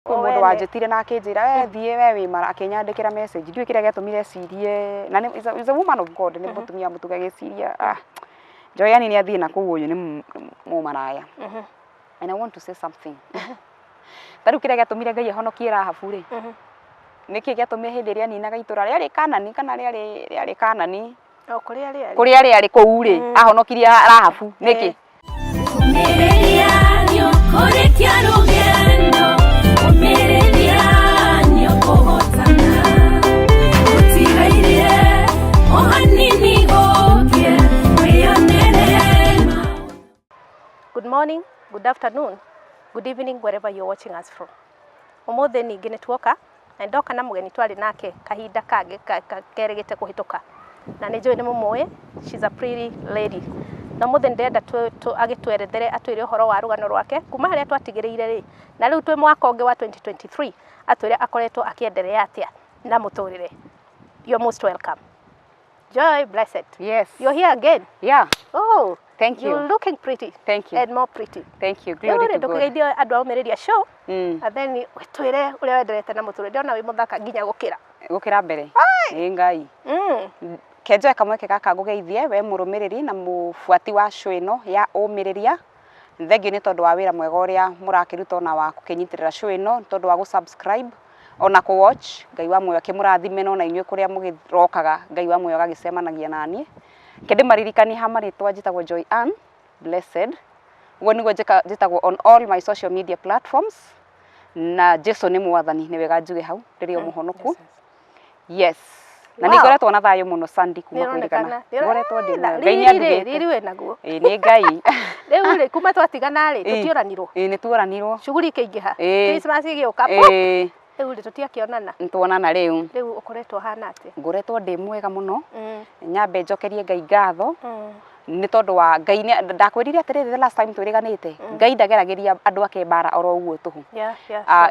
Kwĩ mũndũ wanjĩtire na akĩnjĩra, "We thiĩ, we wĩ mara," akĩnyandĩkĩra message. Ndiũĩ kĩrĩa gĩatũmire ecirie, na nĩ is a woman of God, nĩ mũtumia mũtuge, agĩciria, "Ah, Joy Ann nĩ athiĩ na kũu, ũyũ nĩ mũmaraya." And I want to say something. Ta rĩu kĩrĩa gĩatũmire Ngai ahonokie Rahabu rĩ, nĩkĩ gĩatũmire hĩndĩ ĩrĩa aninaga itũra rĩarĩ Kanani kana rĩarĩ Kanani? O kũrĩa rĩarĩ. Kũrĩa rĩarĩ kũu rĩ, ahonokirie Rahabu nĩkĩ? Ũmĩrĩria nĩũkũrĩkia rũgendo, ũmĩrĩria nĩũkũhotana. Gũtigaire o hanini gũkĩe, wĩyonere maũndũ. Good morning, good afternoon, good evening, wherever you're watching us from. Ũmũthĩ ningĩ nĩ tuoka na ndoka na mũgeni twarĩ nake kahinda kangĩ kerĩgĩte kũhĩtũka, na nĩ njũĩ nĩ mũmũĩ. She's a pretty lady, na ũmũthĩ nĩ ndĩrenda agĩtwerethere, atwĩre ũhoro wa rũgano rwake kuma harĩa twatigĩrĩire rĩ, na rĩu twĩ mwaka ũngĩ wa 2023, atwĩre akoretwo akĩenderea atĩa na mũtũrĩre. You're most welcome, Joy Blessed. Yes. You're here again. Yeah. Oh. Thank you. You're looking pretty. Thank you. And more pretty. Thank you. Rĩu Glory rĩ, to God. ndũkĩgeithie andũ a Ũmĩrĩria Show and then twĩre ũrĩa wenderete na mũtũrĩre. Ndĩrona wĩ mũthaka nginya gũkĩra. Gũkĩra mbere. Ĩ Ngai. Kenjoe kamweke gaka ngũgeithie we mũrũmĩrĩri na mũbuati wa show ĩno ya Ũmĩrĩria. Thengiũ nĩ tondũ wa wĩra mwega ũrĩa mũrakĩruta ona wa gũkĩnyitĩrĩra show ĩno, nĩ tondũ wa gũ-subscribe ona kũ watch. Ngai wa muoyo akĩmũrathime, no na inyuĩ kũrĩa mũgĩrokaga, Ngai wa muoyo agagĩcemanagia naniĩ. Reke ndĩmaririkanie ha marĩtwa, njĩtagwo Joy Ann Blessed. Ũguo nĩguo njĩtagwo on all my social media platforms. Na Jesu nĩ mwathani, nĩ wega njuge hau rĩrĩa mũhonoku. Yes. Na nĩ ngoretwo na thayũ mũno, Sandy, kuma kwĩrĩgana. Ngoretwo ndĩ mwega. Ngai nĩ andugĩte. Riri wĩ naguo. Ĩĩ, nĩ Ngai. Rĩu rĩ, kuma twatigana rĩ, tũtiũranirwo. Ĩĩ, nĩ tuoranirwo. Shughuli ikĩingĩha. Christmas ĩgĩũka. Rĩu rĩ, tũtiakĩonana. Nĩ tuonana rĩu. Rĩu ũkoretwo ũhana atĩa? Ngoretwo ndĩ mwega mũno. Nyambe njokerie Ngai ngatho nĩ tondũ wa Ngai ndakwĩrire atĩrĩrĩ, the last time twĩrĩganĩte, Ngai ndageragĩria andũ ake mbara oro ũguo tũhũ.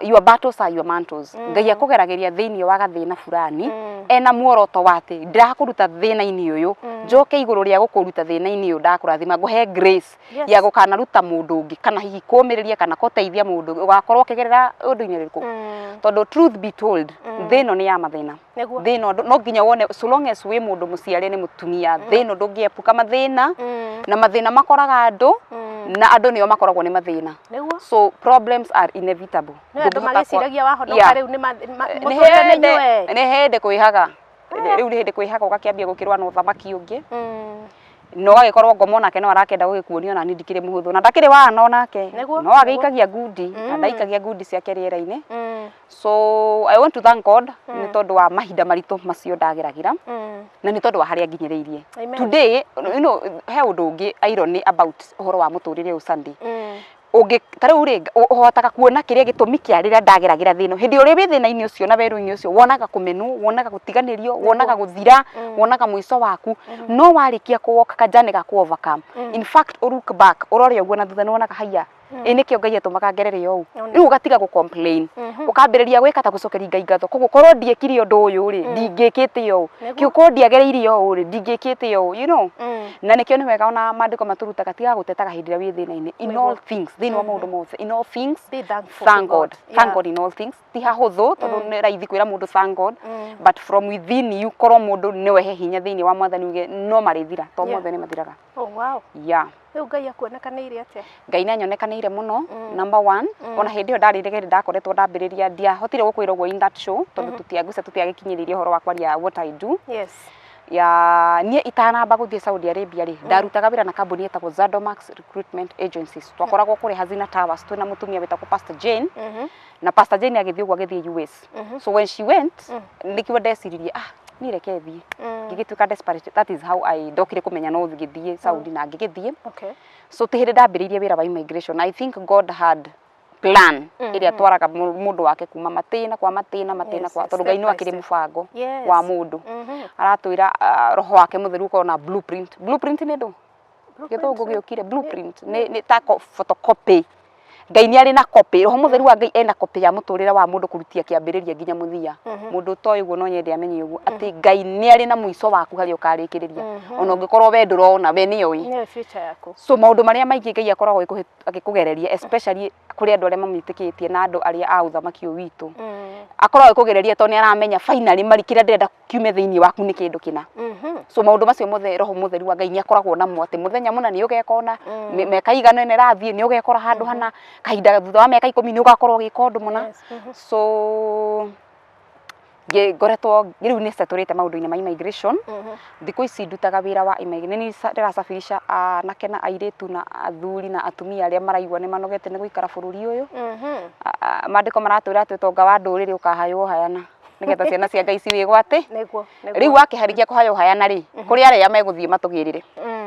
Your battles are your mantles. Ngai akũgeragĩria thĩinĩ wa gathĩna fulani ena muoroto wa atĩ ndĩrakũruta thĩna-inĩ ũyũ, njoke igũrũ rĩa gũkũruta thĩna-inĩ ũyũ ndakũrathima, ngũhe grace ya gũkanaruta mũndũ ũngĩ, kana hihi kũmĩrĩria kana gũteithia mũndũ ũngĩ ũgakorwo ũkĩgerera ũndũ-inĩ ũrĩkũ, tondũ truth be told, thĩ ĩno nĩ ya mathĩna. Thĩ ĩno no nginya wone, so long as wĩ mũndũ mũciare nĩ mũtumia, thĩ ĩno ndũngĩepuka mathĩna, na mathĩna makoraga andũ, na andũ nĩo makoragwo nĩ mathĩna. So problems are inevitable. Nĩ andũ Ndũngĩhota magĩciragia wahonoka rĩu nĩ nĩ mũtũrĩre nĩ hĩndĩ nyue. Nĩ hĩndĩ kwĩhaga rĩu, nĩ hĩndĩ kwĩhaga ũgakĩambia gũkĩrũa na ũthamaki ũngĩ, na ũgagĩkorwo ngoma onake no arakĩenda gũgĩkuonia ona niĩ ndikĩrĩ mũhũthũ, na ndakĩrĩ wana onake no agĩikagia ngundi, na ndaikagia ngundi ciake rĩera-inĩ. So I want to thank God nĩ tondũ wa mahinda maritũ macio ndageragĩra, na nĩ tondũ wa harĩa nginyĩrĩirie today. He ũndũ ũngĩ irony about ũhoro wa mũtũrĩre ũyũ, Sunday, ũngĩ ta rĩu rĩ, ũhotaga kuona kĩrĩa gĩtũmi kĩa rĩrĩa ndageragĩra thĩna. Hĩndĩ ĩrĩa wĩ thĩna-inĩ ũcio na werũ-inĩ ũcio, wonaga kũmenwo, wonaga gũtiganĩrio, wonaga gũthira, wonaga mũico waku, no warĩkia kũ walk kajani ga kũ overcome, in fact ũ look back, ũrore ũguo na thutha, nĩ wonaga, haiya, ĩ nĩkĩo Ngai atũmaga ngerere ũũ. Rĩu ũgatiga gũ complain, ũkambĩrĩria gwĩka ta gũcokeria Ngai ngatho. Koguo korwo ndiĩkire ũndũ ũyũ rĩ, ndingĩkĩte ũũ. Korwo ndiagereire ũũ rĩ, ndingĩkĩte ũũ. Na nĩkĩo nĩ wega ona maandĩko matũrutaga, tiga gũtetaga hĩndĩ ĩrĩa wĩ thĩna-inĩ. In all things, thĩinĩ wa maũndũ mothe, in all things, Be thankful to thank God. God. Thank God in all things. Ti hahũthũ, tondũ nĩ raithi kwĩra mũndũ thank God, but from within you, korwo mũndũ nĩwe he hinya thĩinĩ wa mwathani, uge no marĩthira to mothe nĩ mathiraga. Yeah. Rĩu Ngai akuonekanĩire atĩa? Ngai nĩ anyonekanĩire mũno. Number one, ona hĩndĩ ĩyo ndarĩ rĩrĩa ndakoretwo ndambĩrĩria, ndiahotire gũkwĩra ũguo in that show tondũ tũtiaguca, tũtiagĩkinyĩrĩirie ũhoro wa kwaria what I do. Ya, niĩ itanamba gũthiĩ Saudi Arabia rĩ, ndarutaga wĩra na kambuni ĩtagwo Zadomax Recruitment Agencies. Twakoragwo kũrĩa Hazina Towers twĩna mũtumia wĩtagwo Pastor Jane, na Pastor Jane agĩthiĩ ũguo, agĩthiĩ US. So when she went, nĩkĩo ndeciririe, "Ah, niĩ reke thiĩ." Ngĩgĩtuĩka desperate. That is how I ndokire kũmenya no ngĩthiĩ Saudi na ngĩgĩthiĩ. So ti hĩndĩ ndambĩrĩirie wĩra wa immigration. I think God had plan ĩrĩa twaraga mũndũ wake kuma matĩna kwa matĩna, matĩna kwa tondũ Ngai step no by akĩrĩ step. mũbango wa mũndũ. Aratwĩra, roho wake mũtheru ũkorwo na blueprint. Blueprint nĩ ndũ gĩthũngũ gĩũkire. Blueprint nĩ ta photocopy. Ngai nĩ arĩ na copy, Roho Mũtheru wa Ngai ena copy ya mũtũrĩre wa mũndũ kũrutia kĩambĩrĩria nginya mũthia. Mũndũ ũtoĩ ũguo no nyende amenye ũguo atĩ Ngai nĩ arĩ na mũico waku harĩa ũkarĩkĩrĩria, ona ũngĩkorwo we ndũrona, we nĩoĩ. Nĩyo future yaku. So maũndũ marĩa maingĩ Ngai akoragwo agĩkũgereria, especially kũrĩ andũ arĩa mamwĩtĩkĩtie na andũ arĩa a ũthamaki ũyũ witũ, akoragwo agĩkũgereria tondũ nĩ aramenya finally mari kĩrĩa ndĩrenda kiume thĩinĩ waku nĩ kĩndũ kĩna. So maũndũ macio mothe Roho Mũtheru wa Ngai nĩ akoragwo namo atĩ mũthenya mũna nĩ ũgeka ũna, mĩaka igana ĩna ĩrathiĩ nĩ ũgekora handũ hana, kahinda thutha wa mĩaka 10 nĩ ũgakorwo ũgĩka ũndũ mũna. So ngoretwo rĩu nĩ setũrĩte maũndũ-inĩ ma immigration. Thikũ ici ndutaga wĩra wa immigration, nĩ ndĩrasafirisha anake na airĩtu na athuri na atumia arĩa maraigua nĩ manogete nĩ gũikara bũrũri ũyũ. Maandĩko maratwĩra atĩ ũtonga wa ndũrĩrĩ ũkahaywo hayana, nĩgetha ciana cia Ngai ciwĩgwate. Nĩguo. Rĩu wakĩharĩkia kũhaywo hayana rĩ, kũrĩ arĩa megũthiĩ matũgĩrĩre,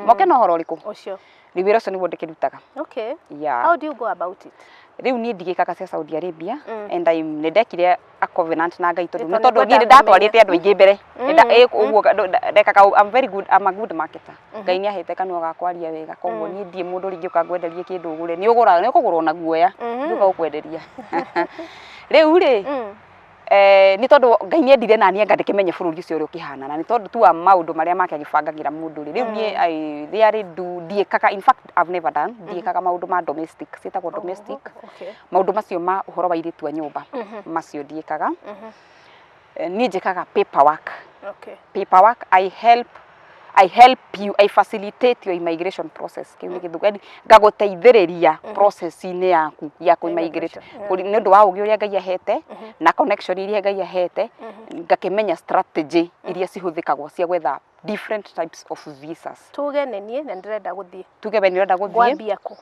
moke na ũhoro ũrĩkũ? Ũcio. Rĩu wĩra ũcio nĩguo ndĩkĩrutaga. Okay. Yeah. How do you go about it? Rĩu niĩ ndigĩkaga cia Saudi Arabia, and nĩ ndekire a covenant na Ngai tondũ Nĩ nĩ tondũ niĩ tondũ nĩ ndatwarĩte andũ aingĩ mbere. Ũguo ndekaga, I'm very good, I'm a good marketer. Ngai nĩ ahete kanua ga kwaria wega, koguo niĩ ndirĩ mũndũ rĩngĩ ũka ngwenderie kĩndũ ũgũre, nĩ ũgũraga, nĩ ũkũgũra ona guoya, ndiũka gũkwenderia. Rĩu rĩ, nĩ tondũ Ngai nĩ endire naniĩ anga ndĩkĩmenye bũrũri ũcio ũrĩa ũkĩhana, na nĩ tondũ tu wa maũndũ marĩa make agĩbangagĩra mũndũ rĩ, rĩu niĩ I rarely do, ndiĩkaga, in fact I've never done, ndiĩkaga maũndũ ma domestic, ciĩtagwo domestic, maũndũ macio ma ũhoro wa airĩtu a nyũmba, macio ndiĩkaga. Niĩ njĩkaga paperwork. Paperwork, I help you, I facilitate your immigration process. Kĩu nĩ gĩthũngũ. Yaani ngagũteithĩrĩria process-inĩ yaku ya kũ immigrate. Nĩ ũndũ wa ũgĩ ũrĩa Ngai ahete na connection iria Ngai ahete, ngakĩmenya strategy iria cihũthĩkagwo cia gwetha different types of visas. Tuge nĩ niĩ na ndĩrenda gũthiĩ. Tuge we nĩ ũrenda gũthiĩ. Ngwambia kũ?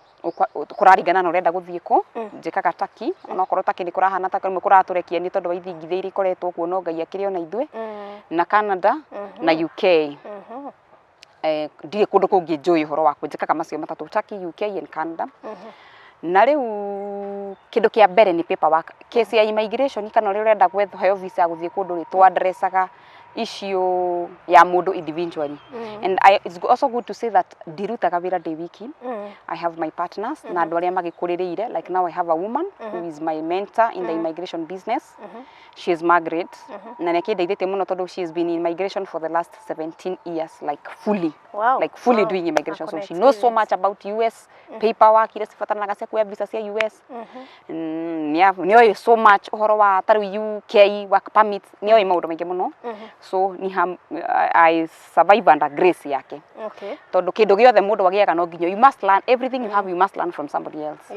Kũraringana na ũrenda gũthiĩ kũ. Njĩkaga Turkey, onokorwo Turkey nĩ kũrahana ta rĩmwe kũratũrekia nĩ tondũ wa ithingithia iria ikoretwo kuo, no Ngai akĩrĩ ona ithuĩ, na Canada na UK. Ndirĩ kũndũ kũngĩ njũĩ ũhoro wakuo, njĩkaga macio matatũ, Turkey, UK and Canada. Na rĩu kĩndũ kĩa mbere nĩ paperwork. Case ya immigration kana ũrĩa ũrenda gwetha visa ya gũthiĩ kũndũ rĩ, tũ addressaga issue ya mũndũ individually. And it's also good to say that ndirutaga wĩra ndĩ wiki. I have my partners na andũ arĩa magĩkũrĩrĩire. Like now I have a woman who is my mentor in the immigration business. She is Margaret, na nĩ akĩndeithĩtie mũno tondũ she has been in immigration for the last 17 years, like fully, like fully doing immigration, so Akona she knows so experience. much about US paperwork iria cibataranaga cia kuoya visa cia US. Nĩ oĩ so much ũhoro wa ta rĩu UK work permit, nĩ oĩ maũndũ maingĩ mũno, so ni ham, I survive under grace yake, tondũ kĩndũ gĩothe mũndũ agĩaga no nginya, you must learn everything you have, you must learn from somebody else.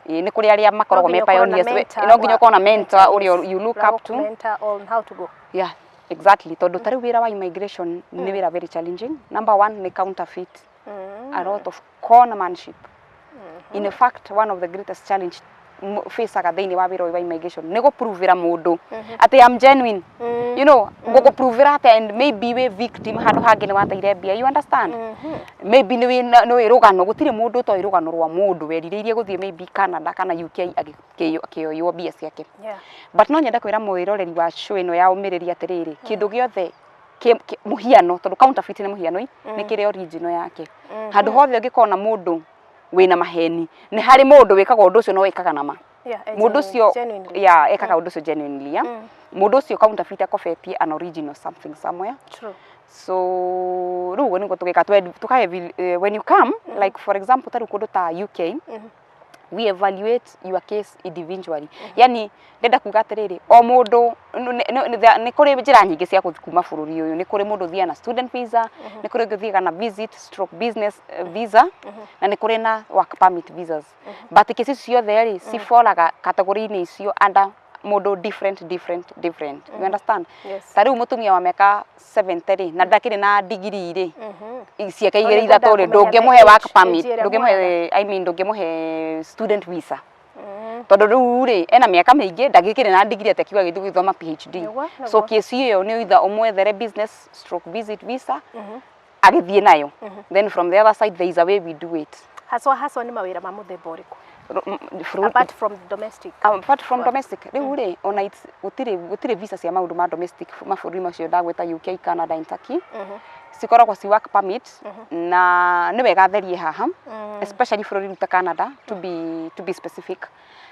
Ĩĩ, nĩ kũrĩ arĩa makoragwo me nginya ũkorwo na pioneers, mentor no nginya ũkorwo na mentor ũrĩa you look up to. Mentor on how to go. Yeah, exactly, tondũ ta rĩu wĩra wa immigration nĩ wĩra very challenging. Number one nĩ counterfeit, a lot of conmanship. In fact, one of the greatest challenge faceaga thĩinĩ wa wĩra ũyũ wa immigration nĩ gũprovĩra mũndũ atĩ I'm genuine. Ngũgũprovĩra atĩa? And maybe wĩ victim handũ hangĩ, nĩ wateire mbia, you understand? Maybe nĩ wĩ rũgano, gũtirĩ mũndũ ũtoĩ rũgano rwa mũndũ werirĩirie gũthiĩ maybe Canada kana UK akĩoywo mbia ciake. But no nyende kwĩra mwĩroreri wa show ĩno ya Ũmĩrĩria atĩrĩrĩ, kĩndũ gĩothe mũhiano, tondũ counterfeit nĩ mũhiano i nĩ kĩrĩ original yake. Handũ hothe ũngĩkona mũndũ wĩna maheni, nĩ harĩ mũndũ wĩkaga ũndũ ũcio no wĩkaga nama. Mũndũ ũcio Genuinely. Yeah, ekaga ũndũ ũcio genuinely. Yeah, mũndũ ũcio counterfeit akobetie an original something somewhere. So rĩu ũguo nĩguo tũgĩka tũka when you come, like for example ta rĩu kũndũ ta UK, we evaluate your case individually. Yani ndenda kuga atĩrĩrĩ, o mũndũ nĩ kũrĩ njĩra nyingĩ cia gũthiĩ kuma bũrũri ũyũ. Nĩ kũrĩ mũndũ ũthiaga na student visa, nĩ kũrĩ ũngĩ ũthiaga na visit stroke business visa, na nĩ kũrĩ na work permit visas. But kesi ciothe rĩ, ciboraga category-inĩ icio under mũndũ different, different, different, you understand? Yes. Ta rĩu mũtumia wa mĩaka 70 rĩ, na ndakĩrĩ na degree rĩ, ciake No igĩrĩ nĩ ithatũ rĩ, ngwendaga kũmenya ndũngĩmũhe the work permit, age ĩrĩa ndũngĩmũhe, I mean, ndũngĩmũhe student visa, tondũ rĩu rĩ, ena mĩaka mĩingĩ, ndagĩkĩrĩ na degree atĩ akiuga gĩthiĩ gũthoma PhD. So kesi ĩyo nĩ either ũmwethere business stroke visit visa agĩthiĩ nayo, then from the other side there is a way we do it. Haswa haswa nĩ mawĩra ma mũthemba ũrĩkũ? Apart from domestic. Apart from domestic, rĩu rĩ, ona gũtirĩ visa cia maũndũ ma domestic mabũrũri macio ndagwĩta, UK, Canada and Turkey. Cikoragwo ci work permit na nĩ wega therie haha, especially bũrũri ta Canada, to be specific,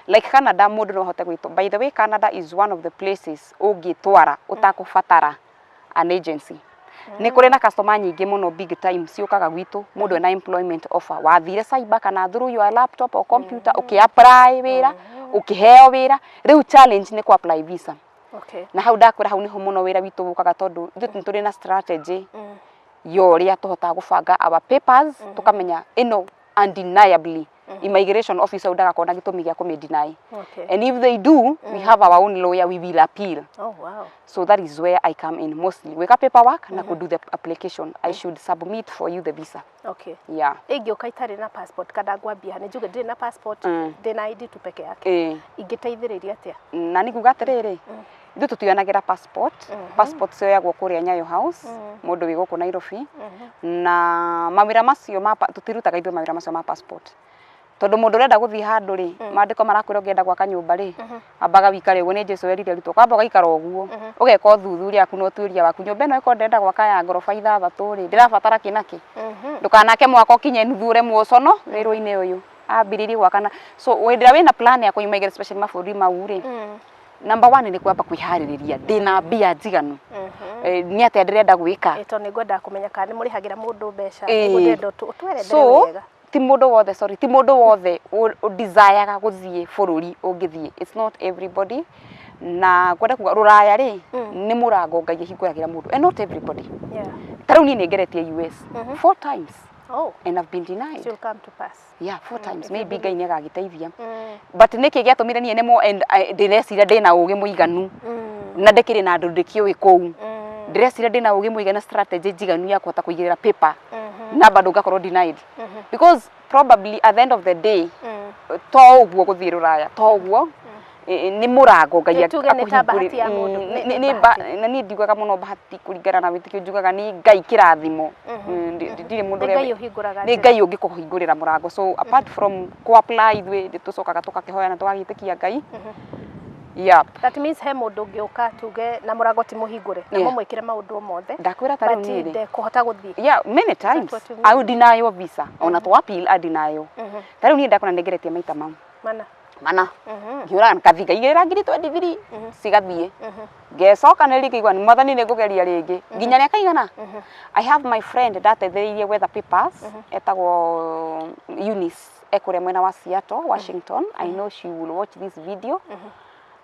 like Canada mũndũ no ahote gwĩtwo. By the way, Canada is one of the places ũngĩtwara ũtakũbatara an agency. Nĩ kũrĩ na customer nyingĩ mũno big time ciũkaga gwitũ, mũndũ ena employment offer, wathire cyber kana through your laptop or computer, ũkĩ apply wĩra, ũkĩheo wĩra. Rĩu challenge nĩ kũ apply visa. Na hau ndakwĩra, hau nĩho mũno wĩra witũ ũkaga, tondũ ithuĩ nĩ tũrĩ na strategy ya ũrĩa tũhotaga gũbanga our papers, tũkamenya ĩno undeniably immigration officer ndagakorwo na gĩtũmi gĩa kũmĩ deny. And if they do, we have our own lawyer, we will appeal. So that is where I come in mostly, gwĩka paperwork na kũ do the application. I should submit for you the visa. Yeah. Ingĩũka itarĩ na passport, kana ngwambia nĩ njuge ndirĩ na passport, ndĩ na ID tu peke yake, ingĩteithĩrĩria atĩa? Na nĩ kuga atĩrĩrĩ, ithuĩ tũtionagĩra passport. Passport cioyagwo kũrĩa Nyayo House, mũndũ wĩ gũkũ Nairobi, na mawĩra macio ma tũtirutaga ithuĩ mawĩra macio ma passport, tondũ mũndũ ũrenda gũthiĩ handũ rĩ, maandĩko marakwĩra ũngĩenda gwaka nyũmba rĩ, ambaga wikare ũguo. Nĩ Jesũ erire arutwo, kwamba ũgaikara ũguo, ũgeka ũthuthuria waku na ũtuĩria waku. Nyũmba ĩno ĩkorwo ndĩrenda gwaka ya ngoroba ithathatũ rĩ, ndĩrabatara kĩ na kĩ. Ndũkanake mwaka ũkinye nuthu ũremwo ũcono wĩrũ-inĩ ũyũ ambĩrĩrie gwakana. So hĩndĩ ĩrĩa wĩna plan ya kũnyuma, especially mabũrũri mau rĩ, number one nĩ kwamba kwĩharĩrĩria, ndĩna mbia njiganu? Nĩ atĩa ndĩrenda gwĩka? Ĩ, tondũ nĩ ngwendaga kũmenya kana nĩ mũrĩhagĩra mũndũ mbeca. Nĩguo ndĩrenda ũtwerethere So wega. Ti mũndũ wothe, sorry, ti mũndũ wothe ũdesireaga gũthiĩ bũrũri ũngĩthiĩ. It's not everybody. Na kwenda kuga rũraya rĩ, nĩ mũrango Ngai ahingũragĩra mũndũ and not everybody. Ta rĩu niĩ nĩ ngeretie US four times and I've been denied. It will come to pass. Yeah, four times. Maybe Ngai nĩ agagĩteithia, but nĩkĩ gĩatũmire niĩ nemwo? And ndĩreciria ndĩna ũgĩ mũiganu na ndĩkĩrĩ na andũ ndĩkĩũĩ kũu. Ndĩreciria ndĩna ũgĩ mũiganu, strategy njiganu ya kũhota kũigĩrĩra paper na bado ngakorwo denied, because probably at the end of the day to ũguo gũthiĩ rũraya, to ũguo nĩ mũrango Ngai Nĩ tuge nĩ ta bahati ya mũndũ, nĩ nĩ bahati. Na niĩ ndiugaga mũno bahati, kũringana na wĩtĩkio njugaga nĩ Ngai kĩrathimo. Ndirĩ mũndũ Nĩ ũrĩa Ngai ũhingũraga nĩ njĩra. Ngai ũngĩkũhingũrĩra mũrango. So apart from kũ apply, ithuĩ nĩ tũcokaga tũgakĩhoya na tũgagĩtĩkia Ngai. Yep. That means he mũndũ ũngĩũka tuge na mũrango ti mũhingũre na mũmwĩkĩre maũndũ o mothe, Ndakwĩra ta rĩu but niĩ rĩ, ndekũhota gũthiĩ. Yeah, many times. What you mean? I would deny your visa ona to appeal, I deny you. Ta rĩu niĩ ndakona nĩngeretie maita mau Mana. mana, ngiũraga ngathi ngaigĩrĩra ngiri 23 cigathiĩ, ngecokanĩrĩria, ngaigua nĩ Mwathani, nĩ ngũgeria rĩngĩ nginya rĩa kaigana. I have my friend ndateithĩrĩirie gwetha papers, etagwo Eunice, ekũrĩa mwena wa Seattle, Washington. I know she will watch this video.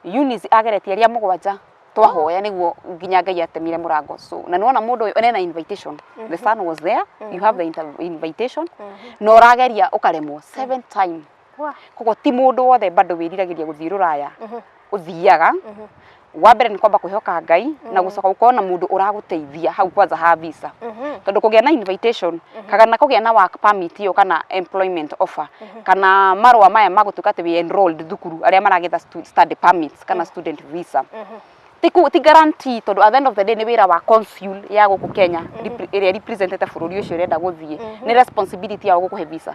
Eunice ageretie rĩa mũgwanja twahoya nĩguo nginya Ngai atemire mũrango. So na nĩwona mũndũ ũyũ ena invitation, the son was there, you have the invitation na ũrageria ũkaremwo seven time. Koguo ti mũndũ wothe bado wĩriragĩria gũthiĩ rũraya ũthiaga. Wa mbere nĩ kwamba kwĩhoka Ngai na gũcoka gũkorwo na mũndũ ũragũteithia hau kwanza ha visa, tondũ kũgĩa na invitation kana kũgĩa na work permit ĩyo kana employment offer kana marũa maya ma gũtuĩka atĩ wĩ enrolled thukuru, arĩa maragetha study permits kana student visa, ti guarantee, tondũ at the end of the day nĩ wĩra wa consul ya gũkũ Kenya ĩrĩa representete bũrũri ũcio ũrenda gũthiĩ, nĩ responsibility yao gũkũhe visa.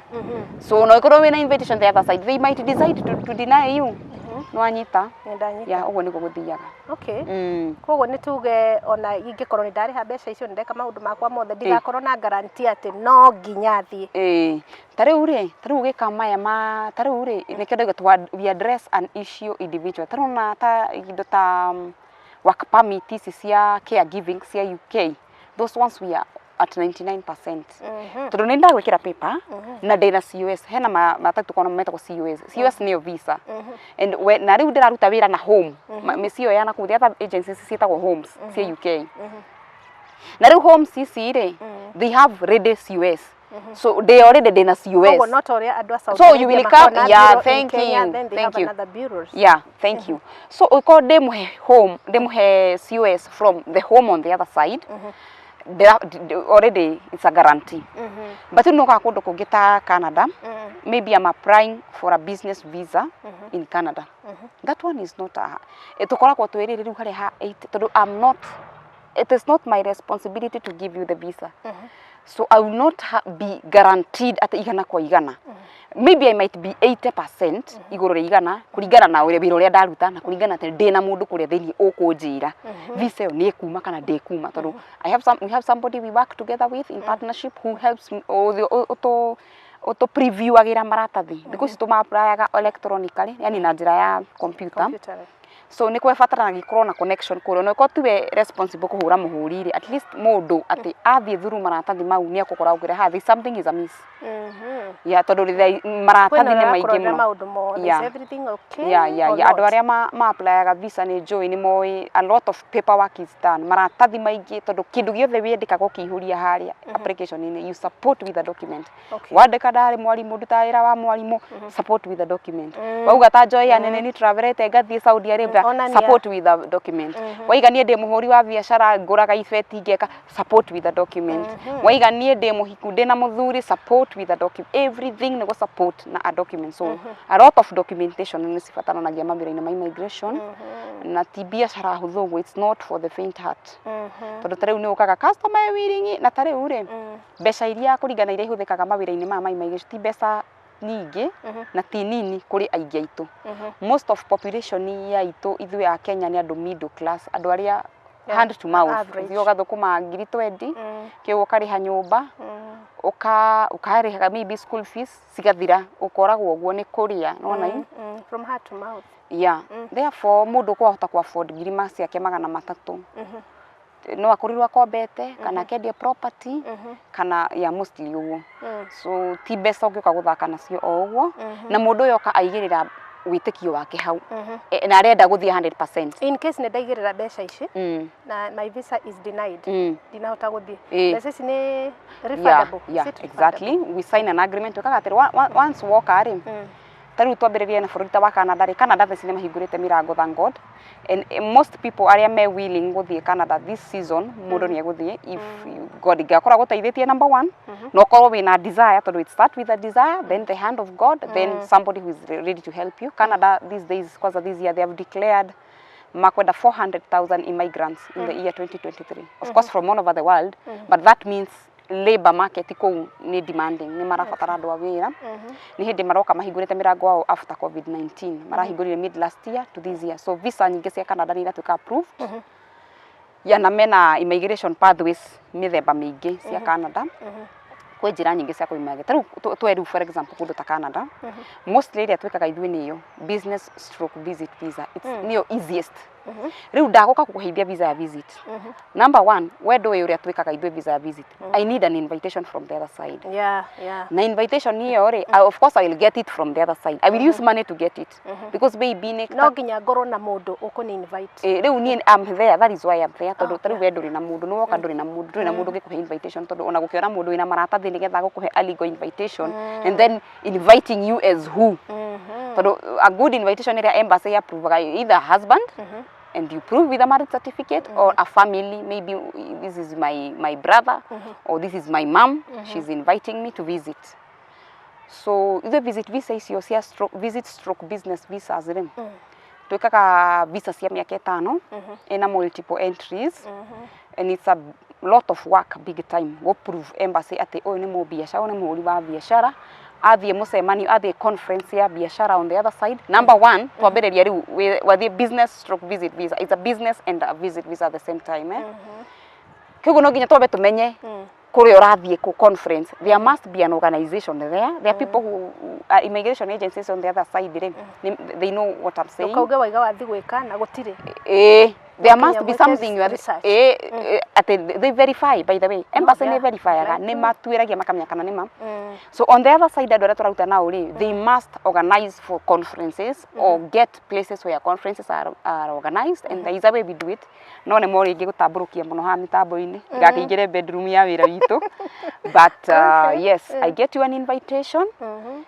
So no ĩkorwo wĩna invitation, the other side they might decide to deny you. Nĩwanyita? Nĩndanyita. Ya, ũguo nĩguo gũthiaga. Koguo nĩ tuge ona ingĩkorwo nĩ ndarĩha mbeca icio, nĩ ndeka maũndũ makwa mothe, ndigakorwo na guarantee atĩ no nginya thiĩ. Ĩĩ, ta rĩu rĩ, ta rĩu ũgĩka maya ma ta rĩu rĩ, nĩkĩo ndauga we address an issue individual. Ta rĩu ona ta indo ta work permit ici cia caregiving cia UK, those ones we are at 99%, tondũ nĩ ndagwĩkĩra paper na ndĩna COS. Hena maratathi tũkoragwo metagwo COS. COS nĩyo visa and we, na rĩu ndĩraruta wĩra na home. Mĩciĩ ĩyo ya nakũu, the other agencies ciĩtagwo homes cia UK, na rĩu homes ici rĩ, they have ready COS, so they already ndĩna COS. Koguo not ũrĩa andũ a Saudi So you Arabia will makoragwo come- na yeah, bureau in thank Kenya, you, then they thank have you. another bureaus. Yeah, thank you. So ukorwo ndĩmũhe home, ndĩmũhe COS from the home on the other side, already it's a guarantee. But rĩu nĩũkaga kũndũ kũngĩ ta Canada, maybe I'm applying for a business visa in Canada, that one is not a tũkoragwo twĩrĩrĩ rĩu harĩa ha 8, tondũ I'm not It is not my responsibility to give you the visa, so I will not be guaranteed atĩ 100%. Maybe I might be 80% igũrũ rĩa 100, kũringana na ũrĩa wĩra ũrĩa ndaruta na kũringana atĩ ndĩna mũndũ kũrĩa thĩinĩ ũkũnjĩra visa ĩyo nĩ ĩkuma kana ndĩkuma, tondũ I have some, we have somebody we work together with in partnership who helps me ũtũ ũtũ previewagĩra maratathi. Thikũ ici tũma-applyaga electronically, yani na njĩra ya computer. Computer. So nĩ kwebataranagia gũkorwo na connection kũrĩa, ona ũkorwo tiwe responsible kũhũra mũhũri rĩ, at least mũndũ atĩ athiĩ through maratathi mau nĩ ekũkora ũkĩra ha there's something is amiss. Yeah, tondũ rĩrĩa maratathi nĩ maingĩ mũno. Maũndũ mothe. Is everything okay or Andũ not? Arĩa ma applyaga visa nĩ njũĩ nĩ moĩ a lot of paperwork is done, maratathi maingĩ, tondũ kĩndũ gĩothe wĩndĩkaga ũkĩihũria harĩa application-inĩ, you support with a document. Wandĩka ndarĩ mwarimũ, ndutaga wĩra wa mwarimũ, support with a document. Wauga ta Joy nene ni travelete ngathiĩ Saudi Arabia, Onania. Support with a document. Waiga niĩ ndĩ mũhũri wa biacara, ngũraga ibeti ngeka, support with a document. Waiga niĩ ndĩ mũhiku, ndĩ na mũthuri, support with a document. Everything nĩ gũ support na a document. So a lot of documentation nĩ cibataranagia mawĩra-inĩ ma immigration, na ti biacara hũthũ ũguo. It's not for the faint heart, tondũ ta rĩu nĩ ũkaga customer e willing, na ta rĩu rĩ, mbeca iria kũringana iria ihũthĩkaga mawĩra-inĩ maya ma immigration ti mbeca nyingĩ na ti nini kũrĩ aingĩ aitũ. Most of population ya itũ ithuĩ a Kenya nĩ andũ middle class, andũ arĩa hand to mouth. Average. Ũthiĩ ũgathũkũma 20,000 kĩu, ũkarĩha nyũmba, ũkarĩhaga maybe school fees, cigathira, ũkoragwo ũguo nĩ kũrĩa nĩwona. From heart to mouth. Yeah, therefore mũndũ kwahota ku afford ngiri ciake 300, no akorirwo akombete kana akendia property kana ya mostly ũguo. So ti mbeca ũngĩũka gũthaka nacio o ũguo, na mũndũ ũyũ oka aigĩrĩra wĩtĩkio wake hau. Na arenda gũthiĩ 100%. In case nĩ ndaigĩrĩra mbeca ici na my visa is denied, ndinahota gũthiĩ, mbeca ici nĩ refundable? Yeah. Is it? Exactly. We sign an agreement. Twĩkaga atĩrĩ, once woka rĩ, ta rĩu twambĩrĩrie na bũrũri ta wa Canada rĩ, Canada thaa ici nĩ mahingũrĩte mĩrango, thank God, and most people arĩa me willing gũthiĩ Canada this season, mũndũ nĩ egũthiĩ if God ingĩakorwo agũteithĩtie number one, na ũkorwo wĩna desire, tondũ it start with a desire, then the hand of God, then somebody who is ready to help you. Canada these days, kwanza this year, they have declared makwenda 400,000 immigrants in the year 2023, of course from all over the world, but that means labor market kũu nĩ demanding, nĩ marabatara andũ a wĩra. Nĩ hĩndĩ maroka mahingũrĩte mĩrango wao after COVID-19, marahingũrire mid last year to this year. So visa nyingĩ cia Canada nĩ iratuĩka approved ya na mena immigration pathways mĩthemba mĩingĩ cia Canada. Kwĩ njĩra nyingĩ cia kũimagia. Ta rĩu twe rĩu, for example, kũndũ ta Canada, mostly ĩrĩa twĩkaga ithuĩ nĩyo business stroke visit visa. It's nĩyo easiest. Rĩu ndagũka kũkũheithia visa ya visit, number one, we ndũĩ ũrĩa twĩkaga ithuĩ visa ya visit. I need an invitation from the other side. Na invitation ĩyo rĩ, of course I will get it from the other side. I will use money to get it because maybe nĩ No nginya ngorwo na mũndũ ũkũni invite. Rĩu niĩ I'm there, that is why I'm there, tondũ ta rĩu we ndũrĩ na mũndũ, nĩ woka ndũrĩ na mũndũ, ndũrĩ na mũndũ ũngĩkũhe invitation, tondũ ona gũkĩona mũndũ wĩna maratathi nĩgetha agũkũhe a legal invitation and then inviting you as who? Tondũ a good invitation ĩrĩa embassy approvaga, either husband and you prove with a marriage certificate, or a family, maybe this is my brother or this is my mom, she's inviting me to visit. So ithuĩ visit visa icio cia stroke, visit stroke business visas rĩ, twĩkaga visa cia mĩaka 5 ĩna multiple entries, and it's a lot of work, big time, go prove embassy atĩ ũyũ nĩ mũbiacara, ũyũ nĩ mũhũri wa biacara, athiĩ mũcemanio, athiĩ conference ya biacara on the other side. Number one, twambĩrĩria rĩu wathiĩ business stroke visit visa, it's a business and a visit visa at the same time, eh? Koguo no nginya twambe tumenye kũrĩa ũrathiĩ kũ conference. There must be an organization there. There are people who are immigration agencies on the other side rĩ, they know what I'm saying. Ndũkauge waiga wathi gwĩka na gũtirĩ. There Nginya must be mwĩke something you are research. Atĩ they verify, by the way, embassy nĩ verifyaga, nĩ matuĩragia makamenya kana nĩ ma. So on the other side, andũ arĩa tũraruta nao rĩ, they must organize for conferences or get places where conferences are organized, and there is a way we do it, no nĩ mo rĩngĩ gũtambũrũkia mũno haha mĩtambo-inĩ ndĩgakĩingĩre bedroom ya wĩra witũ, but yes, I get you an invitation,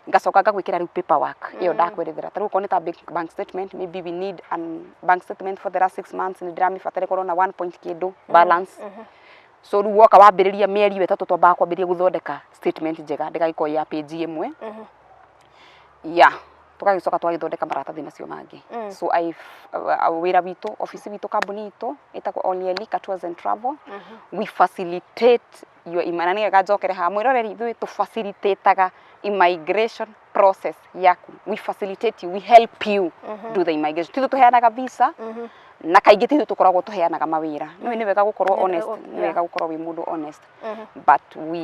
ngacoka ngagwĩkĩra rĩu paperwork ĩyo ndakwerethera. Ta rĩu okorwo nĩ ta bank statement, maybe we need an bank statement for the last 6 months, nĩ ndĩramĩbatara ĩkorwo na one point kĩndũ balance. So rĩu woka wambĩrĩria mĩeri ĩyo 3, twambaga kwambĩrĩria gũthondeka statement njega ndĩgagĩkorwo ya page ĩmwe. Yeah, Tũgagĩcoka tũgagĩthondeka maratathi macio mangĩ. So I wĩra witũ, ofici witũ, kambuni itũ ĩtagwo Olielika Tours and Travel. We facilitate your na nĩwega njokere haha, mwĩroreri, ithuĩ tũfacilitate immigration process yaku. We facilitate you, we help you do the immigration. Tithuĩ tũheanaga visa, na kaingĩ tithuĩ tũkoragwo tũheanaga mawĩra. Nĩ wega gũkorwo honest, nĩ wega gũkorwo wĩ mũndũ honest, but we,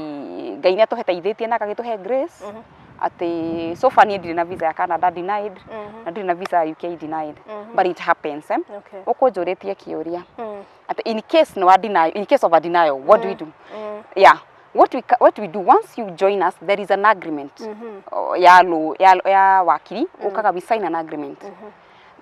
Ngai nĩ atũteithĩtie na agagĩtũhe grace atĩ so far niĩ ndirĩ na visa ya Canada denied, na ndirĩ na visa ya UK denied, but it happens, eh? Okay. Ũkũnjũrĩtie kĩũria atĩ in case no deny, in case of a denial, what do we do? Yeah, what we do, once you join us, there is an agreement ya law ya wakiri ukaga. We sign an agreement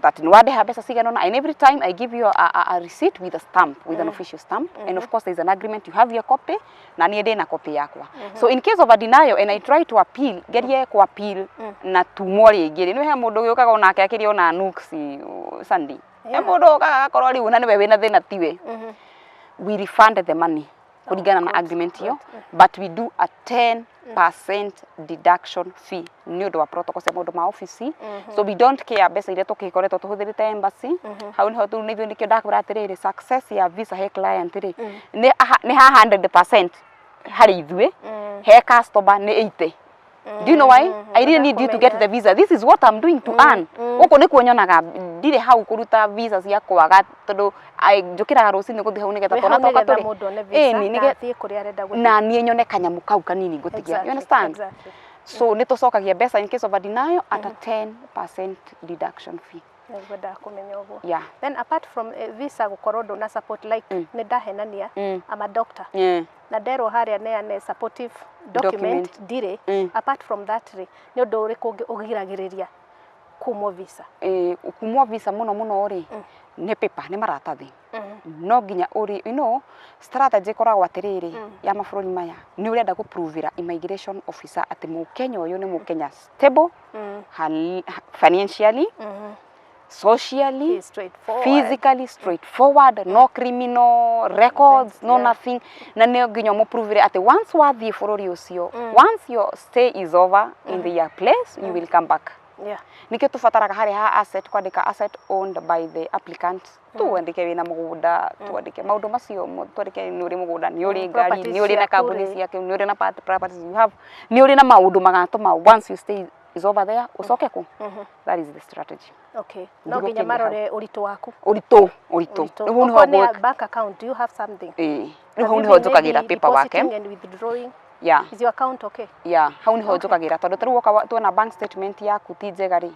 that nĩ wandeha mbeca cigana ũna, and every time I give you a receipt with a stamp, with an official stamp, and of course there is an agreement. You have your copy na niĩ ndĩ na copy yakwa. So in case of a denial and I try to appeal, ngerie ku appeal na tumwo rĩngĩ rĩ, nĩ he mũndũ ũgĩũkaga onake akĩrĩ ona nuksi Sunday, he mũndũ ũkaga agakorwo rĩu na nĩwe wĩna thĩna tiwe. We refund the money kũringana na agreement ĩyo, but we do a 10% deduction fee nĩ ũndũ wa protocol cia maũndũ ma ofici. So we don't care mbeca iria tũkĩkoretwo tũhũthĩrĩte embassy. Hau nĩho tu nĩithuĩ nĩkĩo ndakwĩra atĩrĩrĩ, success ya visa he client rĩ, nĩ ha 100% harĩ ithuĩ, he customer nĩ 80. Do you know why? I really need you to get the visa. This is what I'm doing to earn. Gũkũ nĩkuo nyonaga ndirĩ hau kũruta visa cia kwaga tondũ njũkĩraga rũcinĩ gũthiĩ hau nĩgetha Wĩ twana hau twakwa nĩgetha tũrĩ mũndũ one visa Ĩni, na athiĩ kũrĩa arenda gũthiĩ. Na niĩ nyone kanyamũ kau kanini ngũtigia. You understand? Exactly. So nĩ tũcokagia mbeca in case of a denial at a 10% deduction fee. Nĩngwendaga kũmenya ũguo. Yeah. Then apart from visa gũkorwo ndũna support, like nĩ ndahenania, I'm a doctor, na nderwo harĩa neane supportive document, Document. ndirĩ. Apart from that rĩ, nĩ ũndũ ũrĩkũ ũngĩ ũgiragĩrĩria kumwo visa? Kumwo visa mũno mũno rĩ, nĩ paper, nĩ maratathi. No nginya ũrĩ strategy ĩkoragwo atĩrĩrĩ, ya mabũrũri maya nĩ ũrenda gũprovĩra immigration officer atĩ mũkenya ũyũ nĩ mũkenya stable financially, socially, He is straightforward. Physically straightforward, no criminal records, no nothing. Na nĩ nginya ũmũprovĩre atĩ once wathiĩ bũrũri ũcio, once your stay is over in their place, you will come back. Nikio tubataraga harĩa ha asset kwandĩka asset owned by the applicant, tuandĩke wĩna mũgũnda, tuandĩke maũndũ macio, twandĩke nĩ ũrĩ mũgũnda, nĩ ũrĩ ngari, Properties nĩ ũrĩ na ciaku kambuni rĩ. ciake, nĩ ũrĩ na properties you have, nĩ ũrĩ na maũndũ magatũma once you stay is over there ũcoke kũ. That is the strategy. Okay, no nginya Ndigũkĩingĩha. Marore ũritũ waku. Ũritũ, ũritũ. Ũritũ. Rĩu hau nĩho Okorwo nĩ ngũ- bank account, do you have something? Ĩĩ, rĩu hau nĩho njũkagĩra paper wake. Depositing and withdrawing. Yeah. Is your account okay? Yeah, hau nĩho njũkagĩra tondũ ta rĩu woka tuona bank statement yaku ti njega rĩ,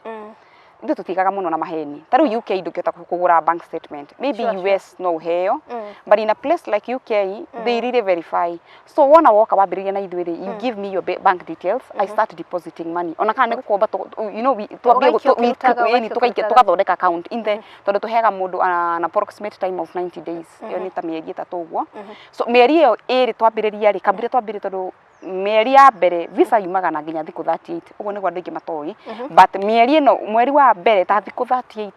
ithuĩ tũtigaga mũno na maheni. Ta rĩu UK ndũngĩhota kũgũra bank statement, maybe US no ũheo, but in a place like UK they really verify. So wona woka wambĩrĩria na ithuĩ rĩ, you give me your bank details, I start depositing money, ona kana nĩ gũkomba twambie Ũgaikia ũkĩrutaga, ĩni, ũgaikia tũgaikia ũkĩrutaga. Tũgathondeka account in the tondũ tũheaga mũndũ an approximate time of 90 days. Ĩyo nĩ ta mĩeri 3 ũguo. So mĩeri ĩyo 2 twambĩrĩria rĩ, kambire twambĩrĩrie, tondũ mĩeri ya mbere visa yumaga na nginya thikũ 38, ũguo nĩguo andũ aingĩ matoĩ, but mĩeri ĩno, mweri wa mbere ta thikũ 38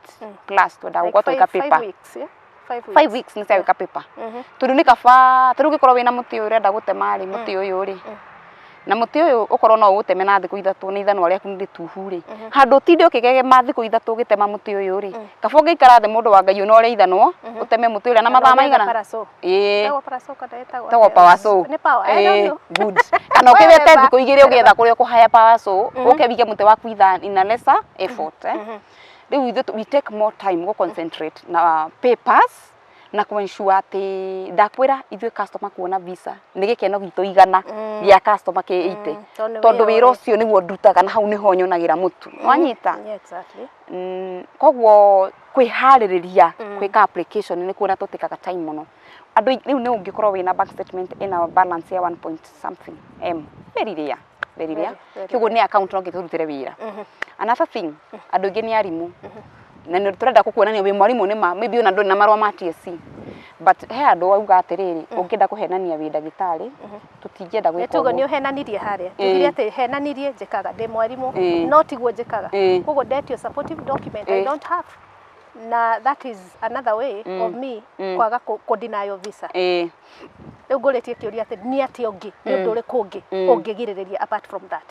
plus twendaga Like gũkorwo twĩka five paper. weeks, yeah? 5 weeks. 5 weeks nĩ cia gwĩka paper, tondũ nĩ kaba ta rĩu ũngĩkorwo wĩna mũtĩ ũyũ ũrenda gũtema rĩ, mũtĩ ũyũ rĩ, na mũtĩ ũyũ ũkorwo no ũũteme na thikũ 3 nĩ ithanwa rĩaku nĩ rĩtuhu rĩ, handũ ũtinde ũkĩgegema thikũ 3 ũgĩtema mũtĩ ũyũ rĩ, kaba ũngĩikara thĩ, mũndũ wa Ngai, ũnore ithanwa, ũteme mũtĩ ũrĩa na mathaa maigana. Power saw. Ĩĩ. Ĩtagwo power saw kana ĩtagwo Tagwo atĩa? Power saw. Nĩ power. I don't Ĩĩ, know. good. Kana ũkĩwete Whatever. thikũ 2 ũgĩetha kũrĩa ũkũhaya power saw, ũke wige mũtĩ waku ithaa in a lesser effort, eh. Rĩu ithuĩ we take more time go concentrate na papers na ku ensure atĩ ndakwĩra ithuĩ customer kuona visa nĩ gĩkeno gitũ igana gĩa customer kĩ 80, Tondũ nĩ tondũ wĩra wĩra ũrĩ. Ũcio nĩguo ndutaga na hau nĩho nyonagĩra mũtu, wanyita? Yeah, exactly. Koguo kwĩharĩrĩria gwĩka application nĩ kuona tũtĩkaga time mũno. Andũ rĩu nĩ ũngĩkorwo wĩna bank statement ĩna balance ya 1 point something m, very rare, very rare. Very, very. Koguo nĩ account no ngĩtũrutĩre wĩra. Another thing, andũ aingĩ nĩ arimũ na nĩ tũrenda gũkuonania wĩ mwarimũ nĩ ma, maybe ona ndũrĩ na marũa ma TSC, but he andũ auga atĩrĩrĩ, ũngĩenda kũhenania wĩ ndagĩtarĩ, tũtingĩenda Nĩ gwĩka tuge nĩ ũguo. ũhenanirie harĩa. Ĩĩ. Tugire atĩ henanirie njĩkaga ndĩ mwarimũ, no tiguo njĩkaga. Koguo ndetio supportive document I don't have. Na that is another way of me kwaga kũ deny visa. Rĩu ngũrĩtie kĩũria atĩ nĩ atĩa ũngĩ, nĩ ũndũ ũrĩkũ ũngĩ ũngĩgirĩrĩria apart from that?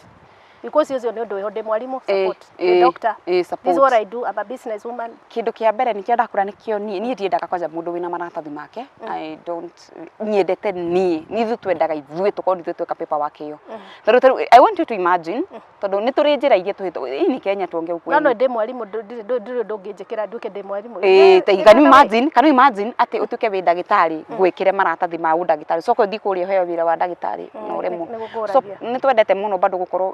Because ũcio nĩ ũndũ wĩho, ndĩ mwarimũ, support, ndĩ doctor, this is support. what I do, I'm a business woman. Kindu kia mbere nikio ndakura nikio nie ndiendaga kwanja mundu wina maratathi make. I don't, nyendete nie ni ithuĩ twendaga ithuĩ tukorwo ithuĩ tweka paperwork ĩyo, tondu I want you to imagine, tondu nĩ tũrĩ njĩra iria tũhĩtũ hii ni Kenya, tuonge No ukweli. no ndĩ mwarimũ, ndũrĩ ũndũ ũngĩnjĩkĩra nduĩke ndĩ mwarimũ. Ta can you imagine, can you imagine atĩ ũtuĩke wĩ ndagĩtarĩ, ngwĩkĩre maratathi ma ũndagĩtarĩ, coka ũthiĩ kũrĩa ũheo wĩra wa ndagĩtarĩ na ũremwo? Nĩ gũkũragia. So nĩ twendete mũno bado gũkorwo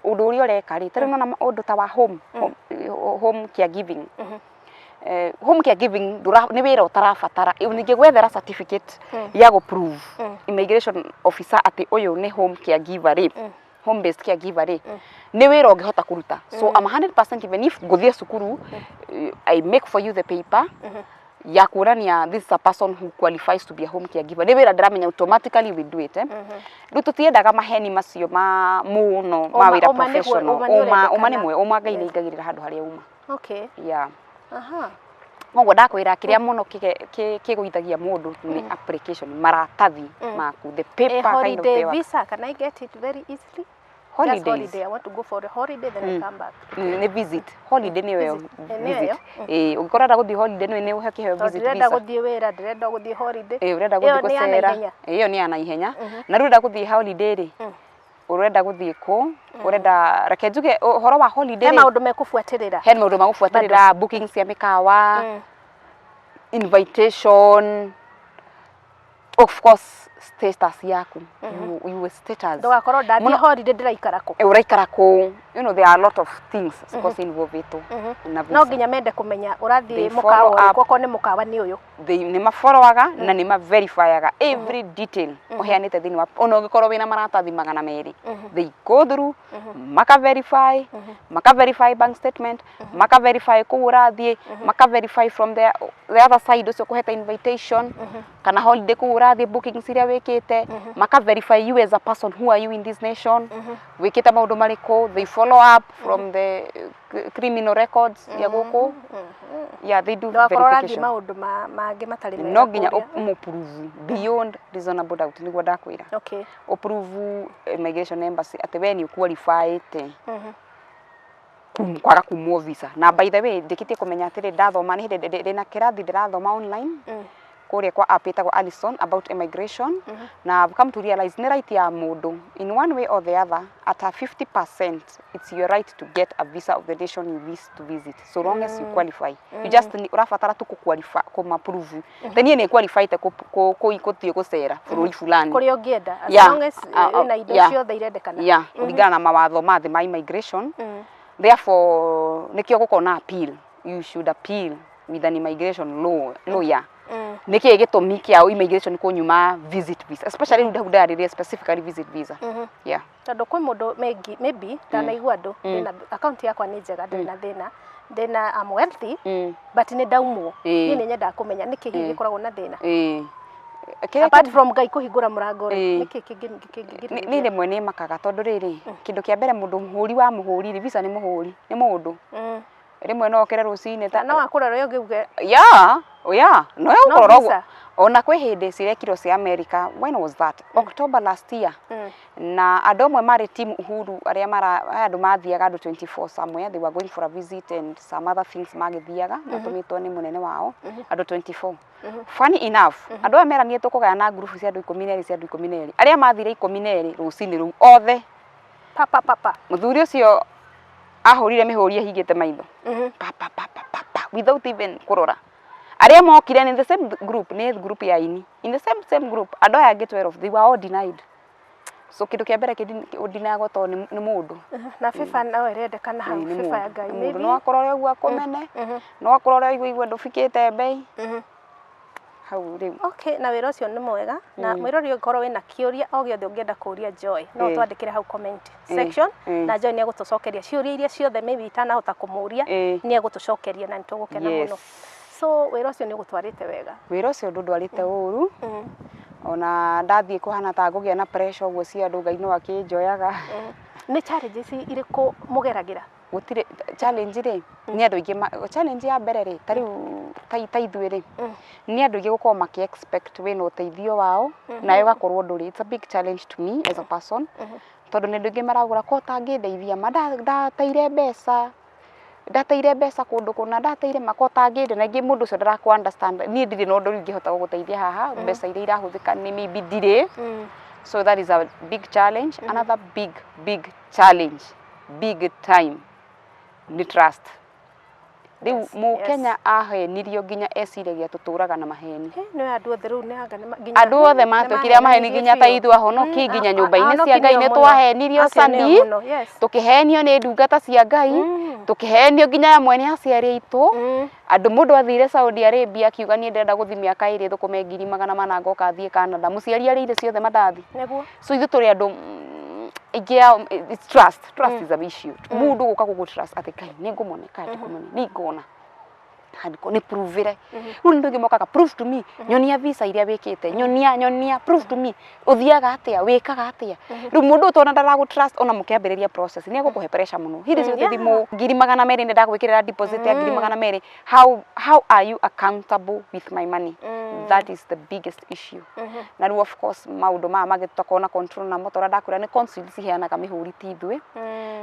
ũndũ ũrĩa ũreka rĩ, tarĩu nona ũndũ ta wa home caregiving. Home caregiving nĩ wĩra ũtarabatara ningĩ gwethera certificate ya gũ prove immigration officer atĩ ũyũ nĩ home caregiver rĩ, home based caregiver rĩ, nĩ wĩra ũngĩhota kũruta. So I'm 100%, even if ngũthiĩ cukuru, I make for you the paper ya kuonania this is a person who qualifies to be a home caregiver. Nĩ wĩra ndĩramenya automatically we do it, eh? Rĩu tũtiendaga maheni macio ma mũno ma wĩra Ũma nĩguo- professional. ũma nĩ Ũma, ũma nĩ ũrendekana. mwe ũma Ngai nĩ aingagĩrĩra handũ harĩa uma. Yeah. Koguo ndakwĩra kĩrĩa mũno kĩgũithagia mũndũ nĩ application, maratathi maku, the A paper kind of holiday paper. visa, can I get it very easily? Just Holidays? holiday. I want to go for a holiday, then I come back. Nĩ visit, holiday nĩyo. Visit. Nĩyo Visit. ĩyo. Ĩ, ũngĩkorwo ũrenda gũthiĩ holiday nĩ ũhe kĩheo Tondũ visit ndĩrenda visa. gũthiĩ wĩra, ndĩrenda gũthiĩ holiday. Ĩ, ũrenda Ĩyo gũthiĩ nĩ ya gũcera. naihenya. Ĩ, ĩyo nĩ ya naihenya. Na rĩu ũrenda gũthiĩ holiday rĩ, ũrenda gũthiĩ kũ? Ũrenda, reke njuge ũhoro wa holiday He rĩ, maũndũ mekũbuatĩrĩra. He maũndũ magũbuatĩrĩra, bookings cia mĩkawa, invitation, of course status yaku, you status. Ndũgakorwo ndathiĩ holiday ndĩraikara kũ. Ĩ, ũraikara kũ? There are a lot of things of involved na No visa. nginya mende kũmenya ũrathiĩ They mũkawa follow ũrĩkũ, up. okorwo nĩ mũkawa nĩ ũyũ. They nĩ mafollowaga na nĩ maverifyaga every detail ũheanĩte thĩinĩ wa, ona ũngĩkorwo wĩna maratathi 200, they go through, maka verify, maka verify bank statement, maka verify kũu ũrathiĩ, maka verify from the other side ũcio kũhete invitation kana holiday kũu ũrathiĩ, bookings iria wĩkĩte, maka verify you as a person, who are you in this nation, wĩkĩte maũndũ marĩkũ. They follow up from the criminal records ya gũkũ. Yeah, they do Ndũgakorwo ũrathiĩ verification. maũndũ mangĩ matarĩ mega No nginya kũrĩa. ũmũprove beyond reasonable doubt, nĩguo ndakwĩra. Ũprove immigration embassy atĩ we nĩ ũqualifyĩte kwaga kumwo visa. Na by the way, ndĩkĩtie kũmenya atĩrĩ, ndathoma nĩ hĩndĩ ndĩna kĩrathi ndĩrathoma online kũrĩa kwa app ĩtagwo Alison about immigration, na I've come to realize nĩ right ya mũndũ in one way or the other, at a 50% it's your right to get a visa of the nation you wish to visit, so long as you qualify. You just ũrabatara tu kũqualify, kũmaprove te niĩ nĩ qualifyte gũthiĩ gũcera bũrũri fulani. Kũrĩa ũngĩenda, as long as wĩna indo ciothe irendekana. Yeah, kũringana na mawatho ma thĩ ma immigration. Therefore nĩkĩo gũkorwo na appeal, you should appeal with an immigration lawyer. Nĩkĩĩ gĩtũmi kĩa immigration kũnyuma visit visa, especially rĩu ndarĩria specifically visit visa, yeah. Tondũ kwĩ mũndũ maybe ndanaigua andũ, ndĩna account yakwa nĩ njega, ndĩrĩ na thĩna, ndĩna, I'm wealthy, but nĩ ndaumwo. Niĩ nĩ nyendaga kũmenya nĩkĩ hihi gĩkoragwo na thĩna. Kĩrĩa Apart from Ngai kũhingũra mũrango rĩ, nĩkĩ kĩngĩ Nĩ rĩmwe nĩ makaga, tondũ rĩrĩ, kĩndũ kĩa mbere, mũndũ mũhũri wa mũhũri rĩ, visa nĩ mũhũri, nĩ mũndũ rĩmwe no okĩre rũcinĩ ta No akũrora ũngĩ uge Yeah, no ũkũrora ũguo. Visa. Ona kwĩ hĩndĩ cirekirwo cia America, when was that, October last year, na andũ amwe marĩ team Uhuru arĩa mara andũ mathiaga, andũ 24 somewhere, they were going for a visit and some other things, magĩthiaga matũmĩtwo nĩ mũnene wao, andũ 24. Funny enough, andũ aya meranire tũkũgayana ngurubu cia andũ 12, cia andũ 12, arĩa mathire 12 rũcinĩ rũu othe pa pa pa pa. Mũthuri ũcio ahũrire mĩhũri ahingĩte maitho, pa pa pa pa pa pa, without even kũrora arĩa mokire in the same group, nĩ group ya ini, in the same group, andũ aya angĩ 12, they were all denied. So kĩndũ kĩa mbere ũdinagwo tondũ nĩ mũndũ. Na favor no ĩrendekana hau. Nĩ Favor ya mũndũ. Ngai Nĩ mũndũ. maybe. No akorwo ũrĩa ũguo akũmene, no akorwo ũrĩa ũigua igua ndũbikĩte mbei hau rĩu. Okay, na wĩra ũcio nĩ mwega, na mwĩrori ũngĩkorwo wĩna kĩũria o gĩothe ũngĩenda kũũria Joy, no ũtwandĩkĩre hau comment section, na Joy nĩ egũtũcokeria ciũria iria ciothe maybe itanahota kũmũria. Nĩ egũtũcokeria na nĩ tũgũkena mũno. So wĩra ũcio nĩ ũgũtwarĩte wega? Wĩra ũcio ndũndwarĩte ũru, ona ndathiĩ kũhana ta ngũgĩa na pressure ũguo cia andũ, Ngai no akĩnjoyaga. Nĩ challenges irĩkũ mũgeragĩra? Gũtirĩ challenge rĩ, nĩ andũ aingĩ challenge ya mbere rĩ, ta rĩu ta ithuĩ rĩ, nĩ andũ aingĩ gũkorwo makĩ expect wĩna ũteithio wao nawe ũgakorwo ndũrĩ. It's a big challenge to me as a person. Tondũ nĩ andũ aingĩ maragũra ko ũtangĩndeithia ma ndateire mbeca, ndateire mbeca kũndũ kũna, ndateire ma ko ũtangĩndeithia, na rĩngĩ mũndũ ũcio ndarakũ understand, niĩ ndirĩ na ũndũ rĩu ingĩhota gũgũteithia haha, mbeca iria irahũthĩka nĩ maybe ndirĩ. So that is a big challenge. Another big big challenge, big time, nĩ trust. Rĩu Mũkenya ahenirio nginya eciragia tũtũraga na maheni. Nĩ andũ othe rĩu nĩ anga nĩ nginya Andũ othe matuĩkire a maheni, nginya ta ithuĩ ahonoki, nginya nyũmba-inĩ cia Ngai nĩ twahenirio Sandy, tũkĩhenio nĩ ndungata cia Ngai, tũkĩhenio nginya amwe nĩ aciari aitũ. Andũ mũndũ athire Saudi Arabia akiuga niĩ ndĩrenda gũthiĩ mĩaka 2 thũkũme 400,000 ngoka thiĩ Canada, mũciari arĩire ciothe mandathi. So ithuĩ tũrĩ andũ aingĩ ao, it's trust, trust is a issue. Mũndũ gũka gũgũ trust atĩ Ngai nĩ ngũmone kana ndikũmone, nĩ ngona nĩ prove-ire. Rĩu nĩ andũ mokaga, prove to me, nyonia visa iria wĩkĩte, nyonia, nyonia, prove to me, ũthiaga atĩa, wĩkaga atĩa. Rĩu mũndũ ũyũ tondũ ndaragũ trust ona mũkĩambĩrĩria process nĩ egũkũhe pressure mũno. Hĩndĩ ciothe thimũ 200,000 nĩ ndagwĩkĩrĩra deposit ya 200,000, how are you accountable with my money? That is the biggest issue. Na rĩu of course maũndũ maya mangĩ tũtakorwo na control namo, tondũ ndakwĩra nĩ consul ciheanaga mĩhũri ti ithuĩ.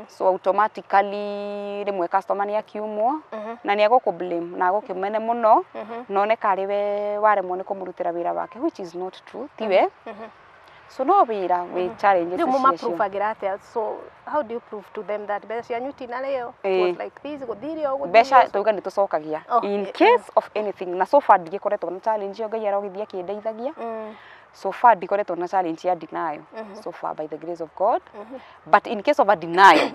So automatically rĩmwe customer nĩ akiumwo na nĩ egũkũ blame na agũkĩmene mũno na one karĩ we waremwo nĩ kũmũrutĩra wĩra wake, which is not true, tiwe. So no wĩra wĩ challenges Rĩu ciacio. Mũmaprovagira atĩa? So how do you prove to them that mbeca cianyu itinarĩo? It was like this, gũthire ũũ, gũthire Mbeca ũũ. tauga nĩ tũcokagia in case of anything, na so far ndigĩkoretwo na challenge ĩyo, Ngai arogĩthiĩ akĩndeithagia. So far ndikoretwo na challenge ya denial so far, by the grace of God, but in case of a denial,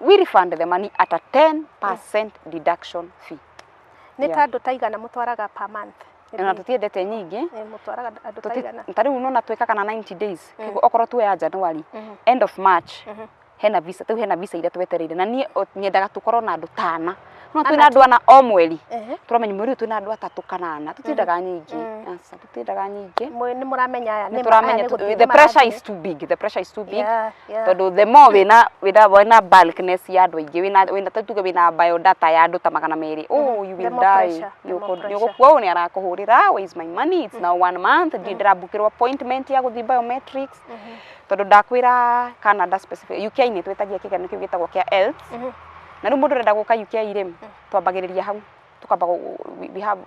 we refund the money at a 10% deduction fee. Nĩ ta andũ ta igana mũtwaraga per month? Na tũtiendete nyingĩ. Mũtwaraga andũ ta igana? Ta rĩu nona twĩkaga na 90 days. Koguo okorwo tuoya January, end of March hena visa, rĩu hena visa iria twetereire, na niĩ nyendaga tũkorwo na andũ tana no twĩna andũ ana o mweri. Tũramenya mweri ũyũ twĩna andũ atatũ kana ana, tũtiendaga nyingĩ. Aca, tũtiendaga nyingĩ. Nĩ mũramenya aya nĩ nĩ aya tũramenya nĩ gũthiĩ the pressure marathiĩ. is too big, the pressure is too big, tondũ the more wĩna bulkness ya andũ aingĩ, wĩna tuge wĩna biodata ya andũ ta 200, oh, you The will more die. pressure, the more Nĩ pressure. ũgũkua ũũ nĩ arakũhũrĩra, "Where is my money? It's now one month, ndirĩ ndĩrabukĩrwo appointment ya gũthiĩ biometrics." Tondũ ndakwĩra Canada specific, UK nĩ twĩtagia kĩgeranio kĩu gĩtagwo kĩa IELTS, na rĩu mũndũ ũrenda gũka UK rĩ, twambagĩrĩria hau, tũkamba we have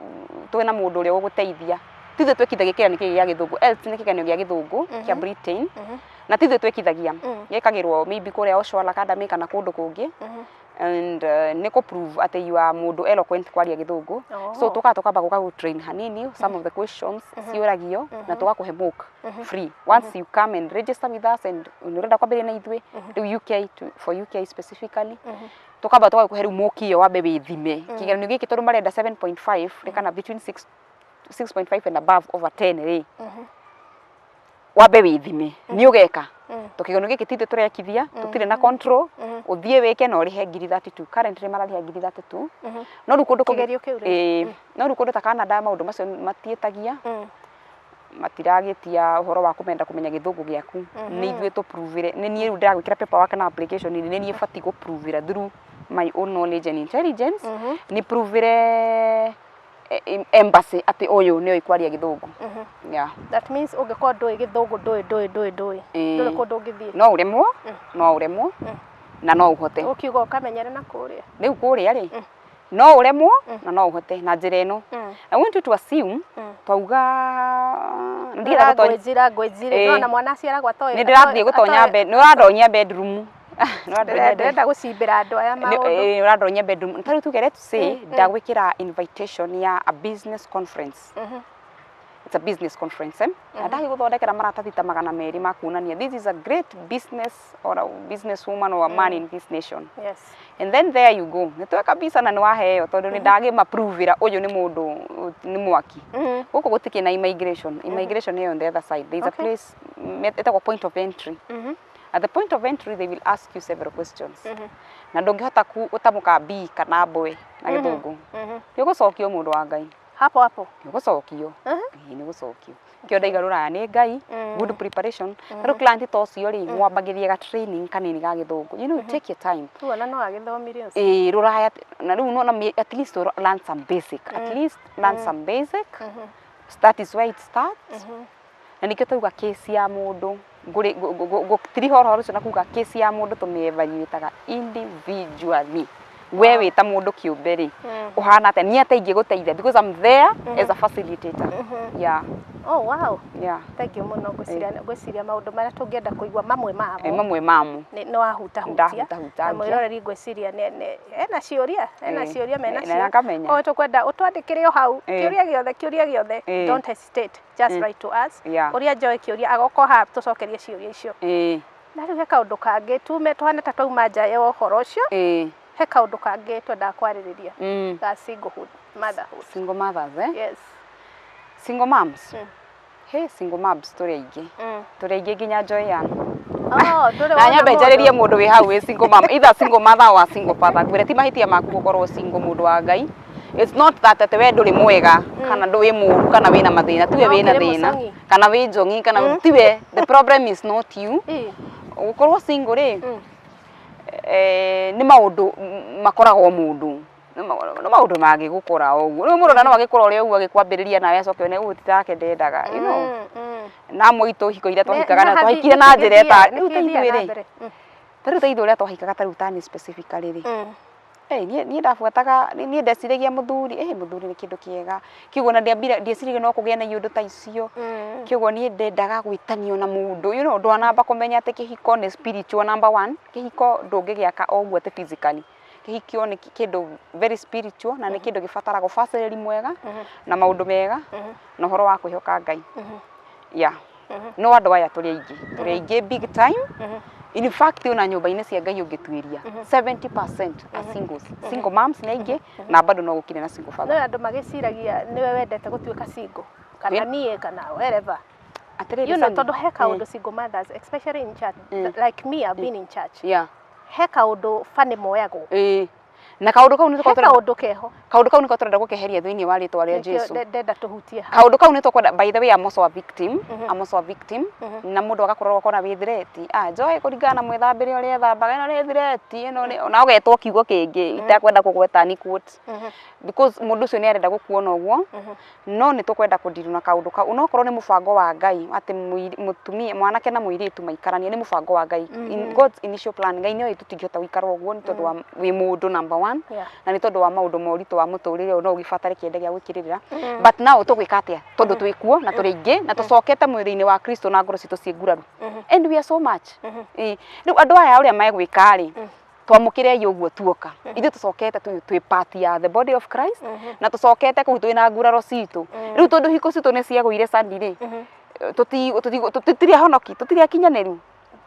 twĩna mũndũ ũrĩa ũgũgũteithia. Ti ithuĩ twĩkithagia kĩgeranio kĩu gĩa gĩthũngũ. IELTS nĩ kĩgeranio gĩa gĩthũngũ kĩa Britain, na ti ithuĩ twĩkithagia, gĩkagĩrwo maybe kũrĩa Oshawa Academy kana kũndũ kũngĩ, and nĩ kũ prove atĩ you are mũndũ eloquent kwaria gĩthũngũ. So tũkaga tũkamba gũka train hanini some of the questions ciũragio, na tũgakũhe mock free once you come and register with us and nĩ ũrenda kwambĩrĩria na ithuĩ. Rĩu UK for UK specifically, tũkamba tũgakũhe rĩu mock ĩyo wambe wĩthime kĩgeranio gĩkĩ, tondũ marenda 7.5 rĩ, kana between 6 6.5 and above over 10 rĩ, wambe wĩthime nĩ ũgeka to kĩgeranio gĩkĩ ti ithuĩ tũrekithia, tũtirĩ na control. Ũthiĩ wĩke na ũrĩhe 32,000. Currently mararĩha 32,000, no rĩu kũndũ kũngĩ Kĩgerio kĩu rĩ? Ĩĩ, no rĩu kũndũ ta Canada maũndũ macio matiĩtagia, matiragĩtia ũhoro wa kũmenda kũmenya gĩthũngũ gĩaku. Nĩ ithuĩ tũprovire, nĩ niĩ rĩu ndĩragwĩkĩra paperwork na application, nĩ niĩ batiĩ gũprovira through my own knowledge and intelligence, nĩ provire embassy atĩ ũyũ nĩ oĩ kwaria gĩthũngũ, yeah. That means ũngĩkorwo ndũĩ gĩthũngũ, ndũĩ ndũĩ ndũĩ ndũĩ ndũrĩ kũndũ ũngĩthiĩ. No ũremwo, no ũremwo na no ũhote. Ũkiuga ũkamenyere na kũrĩa. Rĩu kũrĩa rĩ, no ũremwo na no ũhote na njĩra ĩno. I want you to assume, twauga ndigetha gũtonya Ngwĩnjira ngwĩnjire. Nona mwana aciaragwo atoĩ. Nĩ ndĩrathiĩ gũtonya bed, nĩ ũrandonyia bedroom. Nĩ ũrandonyia. Ndĩrenda gũcimbĩra andũ aya maũndũ. Ũrandonyia bedroom. Ta rĩu tuge, let's say ndagwĩkĩra invitation ya a business conference. It's a business conference, eh? Na ndagĩgũthondekera maratathi ta 200 ma kuonania this is a great business or a business woman or a man in this nation. And then there you go, nĩ tweka mbica na nĩ waheo, tondũ nĩ ndagĩmaprovĩra ũyũ nĩ mũndũ nĩ mwaki. Gũkũ gũtikĩ na immigration. Immigration ĩyo on the other side there is a place ĩtagwo point of entry. At the point of entry they will ask you several questions, na ndũngĩhota gũtamũka b kana mbwe na gĩthũngũ, nĩ ũgũcokio, mũndũ wa Ngai. Hapo hapo. Nĩ ũgũcokio. Ĩĩ, nĩ ũgũcokio. Kĩo ndaiga rũraya nĩ Ngai, good preparation. Ta rĩu client ta ũcio rĩ, mwambagĩrie ga training kanini ga gĩthũngũ, take your time. Rĩu ona no agĩthomire ũcio. Ĩĩ, rũraya na rĩu nona at least learn some basic, at least learn some basic. That is where it starts, na nikĩo tauga case ya mũndũ Ngũtiriha ũhoro ũcio na kuga kesi ya mũndũ tũmĩ-evaluate-aga individually. We wĩ ta mũndũ kĩũmbe rĩ, ũhana atĩa, niĩ atĩa ingĩgũteithia, because I'm there as a facilitator. Yeah. Oh wow. Yeah. Thank you mũno. Ngwĩciria maũndũ marĩa tũngĩenda kũigua mamwe mamo Mamwe mamo nĩ wahutahutia. Ndahutahutangia. Na mwĩroreri ngwĩciria ena ciũria, ena ciũria mena na cio. akamenya. O tũkwenda ũtwandĩkĩre o hau kĩũria gĩothe, kĩũria gĩothe. Don't hesitate, just write to us. Ũrĩa njoe kĩũria agoka haha tũcokerie ciũria icio. Na rĩu he kaũndũ kangĩ tume tũhane ta twauma nja ya ũhoro ũcio. He kaũndũ kangĩ twendaga kwarĩrĩria ga singlehood, motherhood. Single mothers, eh? Yes. Single moms. Hey, single moms tũrĩ aingĩ. Tũrĩ aingĩ nginya Joy Ann. Oh, ndũrĩ Na wona nyambe mũndũ? njarĩrie mũndũ wĩ hau wĩ single mom, either single mother or single father, ngwĩre ti mahĩtia maku gũkorwo single, mũndũ wa Ngai. It's not that atĩ we ndũrĩ mwega kana ndũrĩ mũru kana wĩna mathĩna, tiwe No wĩna ũkĩrĩ thĩna mũcong'i. kana wĩ njong'i kana tiwe. The problem is not you. Gũkorwo single rĩ, nĩ maũndũ makoragwo mũndũ, nĩ maũndũ mangĩgũkora o ũguo. Rĩu mũndũ ona no agĩkora ũrĩa ũguo agĩkwambĩrĩria nawe acoke one ũyũ ti take ndendaga. Na amwe aitũ hiko iria twahikaga na twahikire na njĩra ĩta rĩu ta ithuĩ rĩ, ta rĩu ta ithuĩ ũrĩa twahikaga, ta rĩu tani specifically rĩ, niĩ ndabuataga, niĩ ndeciragia mũthuri, mũthuri nĩ kĩndũ kĩega, kĩguo na ndiambire ndieciragia no kũgĩe na iũndũ ta icio. Kĩguo niĩ ndendaga gwĩtanio na mũndũ, ndwanamba kũmenya atĩ kĩhiko nĩ spiritual. Number one, kĩhiko ndũngĩgĩaka o ũguo atĩ physically. Kĩhikio nĩ kĩndũ very spiritual na nĩ kĩndũ gĩbataraga ũbacĩrĩri mwega na maũndũ mega na ũhoro wa kwĩhoka Ngai. Yeah, no andũ aya tũrĩ aingĩ, tũrĩ aingĩ big time. In fact, ona nyũmba-inĩ cia Ngai ũngĩtuĩria, 70% are singles. Single moms nĩ aingĩ na bado no gũkire na single No father. Andũ magĩciragia nĩwe wendete gũtuĩka single kana niĩ kana wherever. Atĩrĩrĩ, You know, Sunny. Tondũ he kaũndũ single mothers, especially in church, like me, I've been in church, he kaũndũ funny moyagwo. Ĩĩ, na kaũndũ kau nĩ He kaũndũ keho. Kaũndũ kau nĩko tũrenda gũkeheria thĩinĩ wa rĩtwa rĩa Nĩkĩo Jesu. Ndenda tũhutie hau. Kaũndũ kau nĩ tũkwenda. By the way, I'm also a victim. I'm also a victim. Na mũndũ agakorwo akona wĩ threat, ah, Joy, kũringana na mwĩthambĩre ũrĩa ethambaga, ĩno nĩ threat, ĩno nĩ ona ũgetwo kiugo kĩngĩ itakwenda kũgweta ni quote, because mũndũ ũcio nĩ arenda gũkuona ũguo. No nĩ tũkwenda kũndirwo na kaũndũ kau. Onokorwo nĩ mũbango wa Ngai atĩ mũtumia, mwanake na mũirĩtu maikaranie, nĩ mũbango wa Ngai. In God's initial plan, Ngai nĩoĩ tũtingĩhota gũikara ũguo nĩ tondũ wa wĩ mũndũ, number one, na nĩ tondũ wa maũndũ ma ũritũ wa mũtũrĩre ũyũ, no ũgĩbatare kĩende gĩa gwĩkĩrĩrĩra. But now tũgwĩka atĩa tondũ twĩ kuo na tũrĩ aingĩ na tũcokete mwĩrĩ-inĩ wa Kristo na ngoro citũ ciĩ nguraru, and we are so much. Ĩĩ. Rĩu andũ aya ũrĩa megwĩka rĩ, twamũkĩrei ũguo tuoka. Ithuĩ tũcokete twĩ part ya the body of Christ na tũcokete kũu twĩna nguraro citũ. Rĩu tondũ hiko citũ nĩ ciagũire candi rĩ, tũtirĩ ahonoki, tũtirĩ akinyanĩru.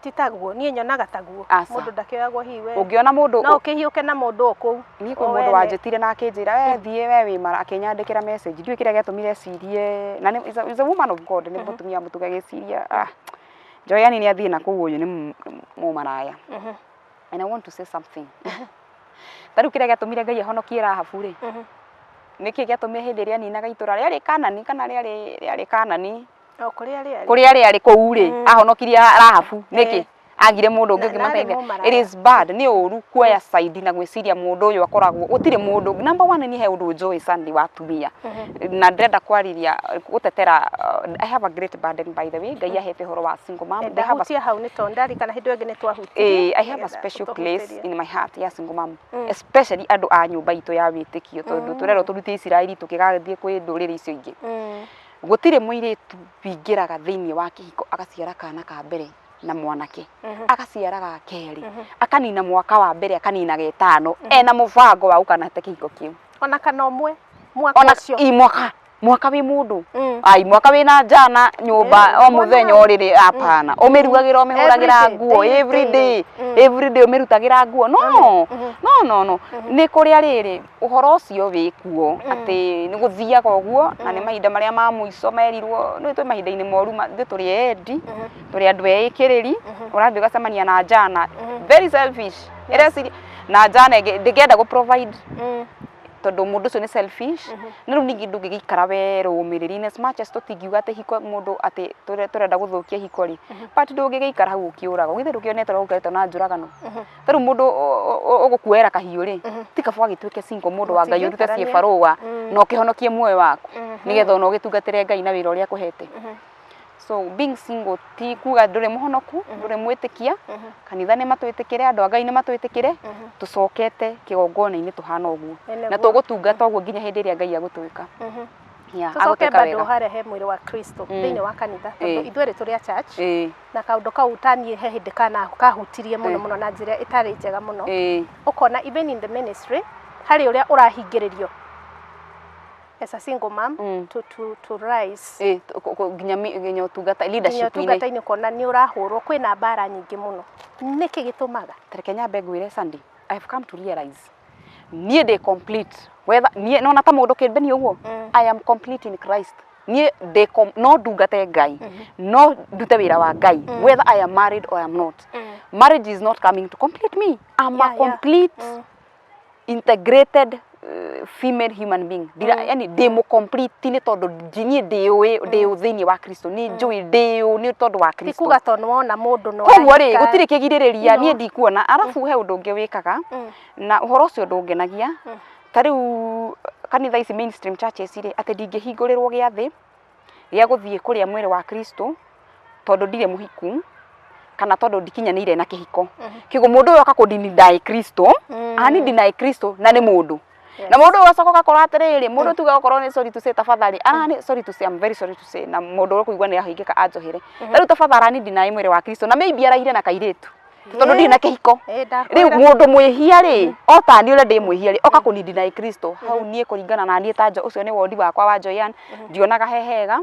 Ti taguo, niĩ nyonaga taguo. Aca. Mũndũ ndakĩoyagwo hihi we Ũngĩona mũndũ no ũkĩhiũke na mũndũ o kũu. Niĩ kwĩ o mũndũ wene. Wanjĩtire na akĩnjĩra, we thiĩ, we wĩ mara, akĩnyandĩkĩra message, ndiũĩ kĩrĩa gĩatũmire ecirie, na nĩ is a woman of God, nĩ mũtumia mũtuge, agĩciria, ah, Joyani nĩ athiĩ na kũu, ũyũ nĩ mũmaraya. And I want to say something. Ta rĩu kĩrĩa gĩatũmire Ngai ahonokie Rahabu rĩ, nĩkĩ gĩatũmire hĩndĩ ĩrĩa aninaga itũra rĩarĩ Kanani kana rĩarĩ Kanani? O kũrĩa rĩarĩ. Kũrĩa rĩarĩ kũu rĩ, ahonokirie Rahabu nĩkĩ? Agire mũndũ ũngĩ Na- narĩ ũngĩmateithia. mũmaraya. It is bad, nĩ ũru kuoya side na gwĩciria mũndũ ũyũ akoragwo gũtirĩ mũndũ. Number one, niĩ he ũndũ njũĩ, Sandy, wa atumia, na ndĩrenda kwarĩria gũtetera. I have a great burden, by the way. Ngai ahete ũhoro wa single mom. They have a Ndahutia hau nĩ tondũ ndarikana hĩndĩ ĩyo ĩngĩ nĩ twahutirie. I have a Nĩgetha special place ũtũhutĩrie. in my heart ya single mom, especially andũ a nyũmba itũ ya wĩtĩkio, tondũ tũrerwo tũrute Isiraeli tũkĩgathiĩ kwĩ ndũrĩrĩ icio ingĩ. Gũtirĩ mũirĩtu wingĩraga thĩinĩ wa kĩhiko agaciara kana ka mbere na mwanake, agaciara ga kerĩ, akanina mwaka wa mbere, akanina getano, ena mũbango wa gũkanate kĩhiko kĩu. Ona kana ũmwe mwaka Ona ũcio. I mwaka wĩ mũndũ, ai, mwaka wĩna njana nyũmba Eh, o mũthenya mwana. ũrĩrĩ, apana, ũmĩrugagĩra, ũmĩhũragĩra Every day, nguo daily, every daily. day, every day ũmĩrutagĩra nguo. No, no, no, no, nĩ kũrĩa rĩrĩ ũhoro ũcio wĩ kuo atĩ nĩ gũthiaga ũguo, na nĩ mahinda marĩa ma mũico merirwo nĩ twĩ mahinda-inĩ moru, ithuĩ tũrĩ endi, tũrĩ andũ eĩkĩrĩri. Ũrathiĩ ũgacemania na njana very selfish, ĩreciria na njana ĩngĩ ndĩngĩenda gũ provide tondũ mũndũ ũcio nĩ selfish. Na rĩu ningĩ ndũngĩgĩikara werũmĩrĩri, in as much as tũtingiuga atĩ hiko mũndũ atĩ tũrenda gũthũkia hiko rĩ, but ndũngĩgĩikara hau ũkĩũragwo. Githĩ ndũkĩonete ũrĩa gũkoretwo na njũragano? Ta rĩu mũndũ ũgũkuoera kahiũ rĩ, ti kaba agĩtuĩke single, mũndũ wa Ngai, ũrute Mũtingĩikarania. ciĩbarũa na ũkĩhonokie muoyo waku nĩgetha ona ũgĩtungatĩre Ngai na wĩra ũrĩa akũhete. So being single ti kuga ndũrĩ mũhonoku, ndũrĩ mwĩtĩkia. Kanitha nĩ matwĩtĩkĩre, andũ a Ngai nĩ matwĩtĩkĩre, tũcokete kĩgongona-inĩ tũhana ũguo. Nĩ Na nĩguo. tũgũtungata ũguo nginya hĩndĩ ĩrĩa Ngai agũtwĩka. Yeah, Tũcoke agũtwĩka bado wega. harĩa he mwĩrĩ wa Kristo thĩinĩ wa kanitha, tondũ ithuerĩ tũrĩ a church, na kaũndũ kau taniĩ he hĩndĩ kana kahutirie mũno mũno na njĩra ĩtarĩ njega mũno. Ũkona even in the ministry harĩ ũrĩa ũrahingĩrĩrio as a single mom to rise Nginya nginya ũtungata nginya leadership-inĩ. Ũtungata-inĩ ũkona nĩ ũrahũrwo, kwĩna mbara nyingĩ mũno. Nĩkĩ gĩtũmaga? Tareke nyambe ngwĩre, Sandy, I have come to realize niĩ ndĩ complete, whether niĩ nona ta mũndũ kĩmbeni ũguo, I am complete in Christ. Niĩ ndĩ no ndungate Ngai, no ndute wĩra wa Ngai, whether I am married or I am not. Marriage is not coming to complete me. I'm a complete integrated female human being. Ndira, yani ndĩ mũ complete nĩ tondũ niĩ ndĩũĩ, ndĩ thĩinĩ wa Kristo, nĩ njũĩ ndĩũ nĩ tondũ wa Ti Kristo. kuga tondũ wona mũndũ no Koguo rĩ, arahika. gũtirĩ kĩgirĩrĩria. You know. Niĩ ndikuona. Arabu he ũndũ ũngĩ wĩkaga na ũhoro ũcio ndũngenagia, ta rĩu kanitha ici mainstream churches rĩ, atĩ ndingĩhingũrĩrwo gĩathĩ gĩa gũthiĩ kũrĩa mwĩrĩ wa Kristo tondũ ndirĩ mũhiku kana tondũ ndikinyanĩire na kĩhiko. Kĩguo mũndũ ũyũ oka kũndini Kristo, ani deny Kristo na nĩ mũndũ na mũndũ ũyũ ũgacoka ũgakora atĩrĩrĩ, mũndũ tuge okorwo nĩ, sorry to say, tafadhali, arani, sorry to say, I'm very sorry to say, na mũndũ ũrĩa ũkũigua nĩ ahingĩka anjohere, ta rĩu tafadhali arani deny mwĩrĩ wa Kristo na maybe araire na kairĩtu tondũ ndirĩ na kĩhiko. Ndakwĩra. Rĩu mũndũ mwĩhia rĩ, o ta niĩ ũrĩa ndĩ mwĩhia rĩ, oka kũni deny Kristo hau, niĩ kũringana na niĩ ta ũcio nĩ wondi wakwa wa Joyan, ndionaga he hega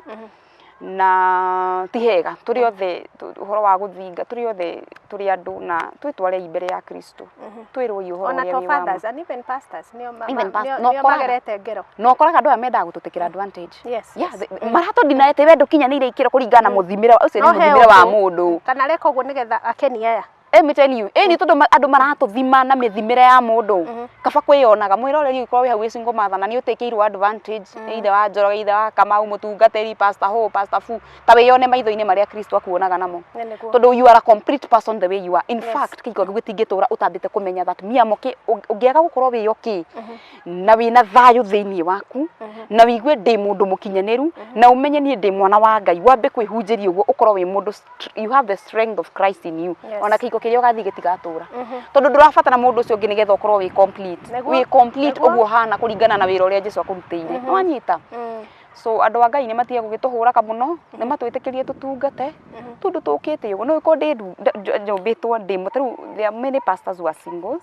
na ti hega. Tũrĩ othe ũhoro wa gũthinga, tũrĩ othe tũrĩ andũ na twĩtwarei mbere ya Kristo, twĩrwo ũhoro Ona ũrĩa to wĩ wa ma. fathers and even pastors nĩo Even no nĩo magerete ngero. Na ũkoraga andũ aya mendaga gũtũtĩkĩra advantage. Yes, Yeah, maratũ atĩ we ndũkinyanĩire ikĩro kũringana na mũthimĩre ũcio, nĩ No he mũthimĩre wa ũndũ. mũndũ. Kana areka ũguo nĩgetha akenie aya. Let me tell you, ĩni tondũ andũ maratũthima na mĩthimĩre ya mũndũ, kaba kwĩyonaga mwĩroreri ũgĩkorwo wĩ hau wĩ single mother na nĩ ũtĩkĩirwo advantage, ithe wa Njoroge, ithe wa Kamau, mũtungatĩri, pastor hũ, pastor fu, ta wĩyone maitho-inĩ marĩa Kristo akuonaga namo, Nĩ nĩguo. Tondũ you are a complete person the way you are. In fact, kĩhiko gĩaku gĩtingĩtũra ũtambĩte kũmenya that me am okay. Ũngĩaga gũkorwo wĩ okay na wĩna thayũ thĩinĩ waku na wĩigue ndĩ mũndũ mũkinyanĩru na ũmenye niĩ ndĩ mwana wa Ngai, wambe kwĩhunjĩria ũguo, ũkorwo wĩ mũndũ you have the strength of Christ in you, ona kĩhiko kĩrĩa ũgathiĩ gĩtigatũra, tondũ ndũrabatara mũndũ ũcio ũngĩ nĩgetha ũkorwo wĩ complete. Wĩ complete ũguo ũhana kũringana na wĩra ũrĩa Jesu akũrutĩire. Nĩwanyita? So andũ a Ngai nĩ matige gũgĩtũhũraga mũno, nĩ matwĩtĩkĩrie tũtungate tondũ tũkĩte ũguo no ĩkorwo ndĩ nyũmbĩtwo ndĩ ta rĩu there are many pastors who are singles.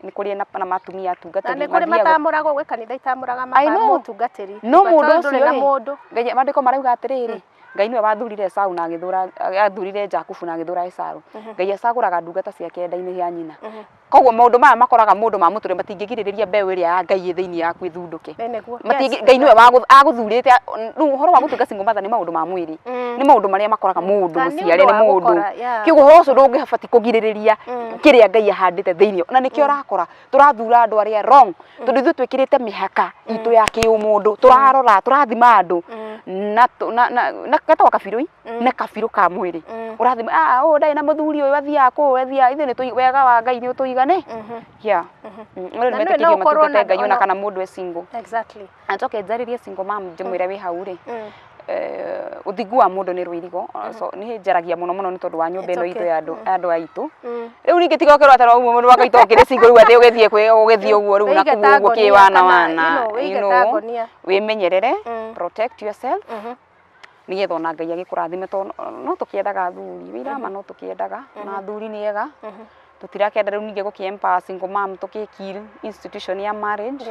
Nĩ kũrĩ na matumia Na atungatĩri nĩ kũrĩ mathiaga matamũragwo gwĩ kanitha itamũraga I know. mũtungatĩri. No mũndũ Tondũ ndũrĩ ũcio na rĩ, mũndũ. Ngai maandĩko marauga atĩrĩrĩ, Ngai nĩwe wathurire Esau na agĩthura, athurire Jakubu na agĩthura Esau. Ngai acagũraga ndungata ciake nda-inĩ ya nyina. Koguo maũndũ maya makoraga mũndũ ma mũtũrĩre matingĩgirĩrĩria mbeũ ĩrĩa ya Ngai ĩ thĩinĩ yaku ĩthundũke. Nĩ nĩguo. Matingĩ. Ngai nĩwe agũthurĩte. Rĩu ũhoro wa gũtuĩka single mother nĩ maũndũ ma mwĩrĩ, nĩ maũndũ marĩa makoraga mũndũ Na nĩ mũciare ũndũ nĩ wa mũndũ. gũkora, yeah. Kĩguo ũhoro ũcio ndũngĩbati kũgirĩrĩria kĩrĩa Ngai ahandĩte thĩinĩ, na nĩkĩo ũrakora tũrathura andũ arĩa wrong, tondũ ithuĩ twĩkĩrĩte mĩhaka itũ ya kĩũmũndũ, tũrarora tũrathima andũ na na getagwo kabirũ na kabirũ ka mwĩrĩ, ũrathima, ah, ũyũ ndarĩ na mũthuri, ũyũ athiaga kũũ, athiaga. Ithuĩ nĩ wega wa Ngai nĩ ũtũigane. Yeah. Andũ Na nĩwe no nĩmetĩkĩrio ũkorwo matungate Ngai ona kana mũndũ e single. Na njoke njarĩrie single mom, ndĩmwĩre wĩ hau rĩ, ũthingu wa mũndũ nĩ rwĩrigo. So niĩ njaragia mũno mũno nĩ tondũ wa nyũmba It's ĩno itũ okay. ya andũ aitũ. Rĩu ningĩ tiga ũkĩrwo atĩ ũguo mũndũ wa Ngai tokĩrĩ single, rĩu atĩ ũgĩthiĩ kwĩ ũgĩthiĩ ũguo rĩu na Wĩige kũu ta ũguo ngonia kĩ wana kana, wana you know, you wĩige know, ta ngonia. Wĩmenyerere, protect yourself, nĩgetha ona Ngai agĩkũrathime, tondũ no tũkĩendaga athuri wĩirama, no tũkĩendaga na athuri nĩ ega, tũtirakenda rĩu ningĩ gũkĩ empower single mom tũkĩ kill institution ya marriage.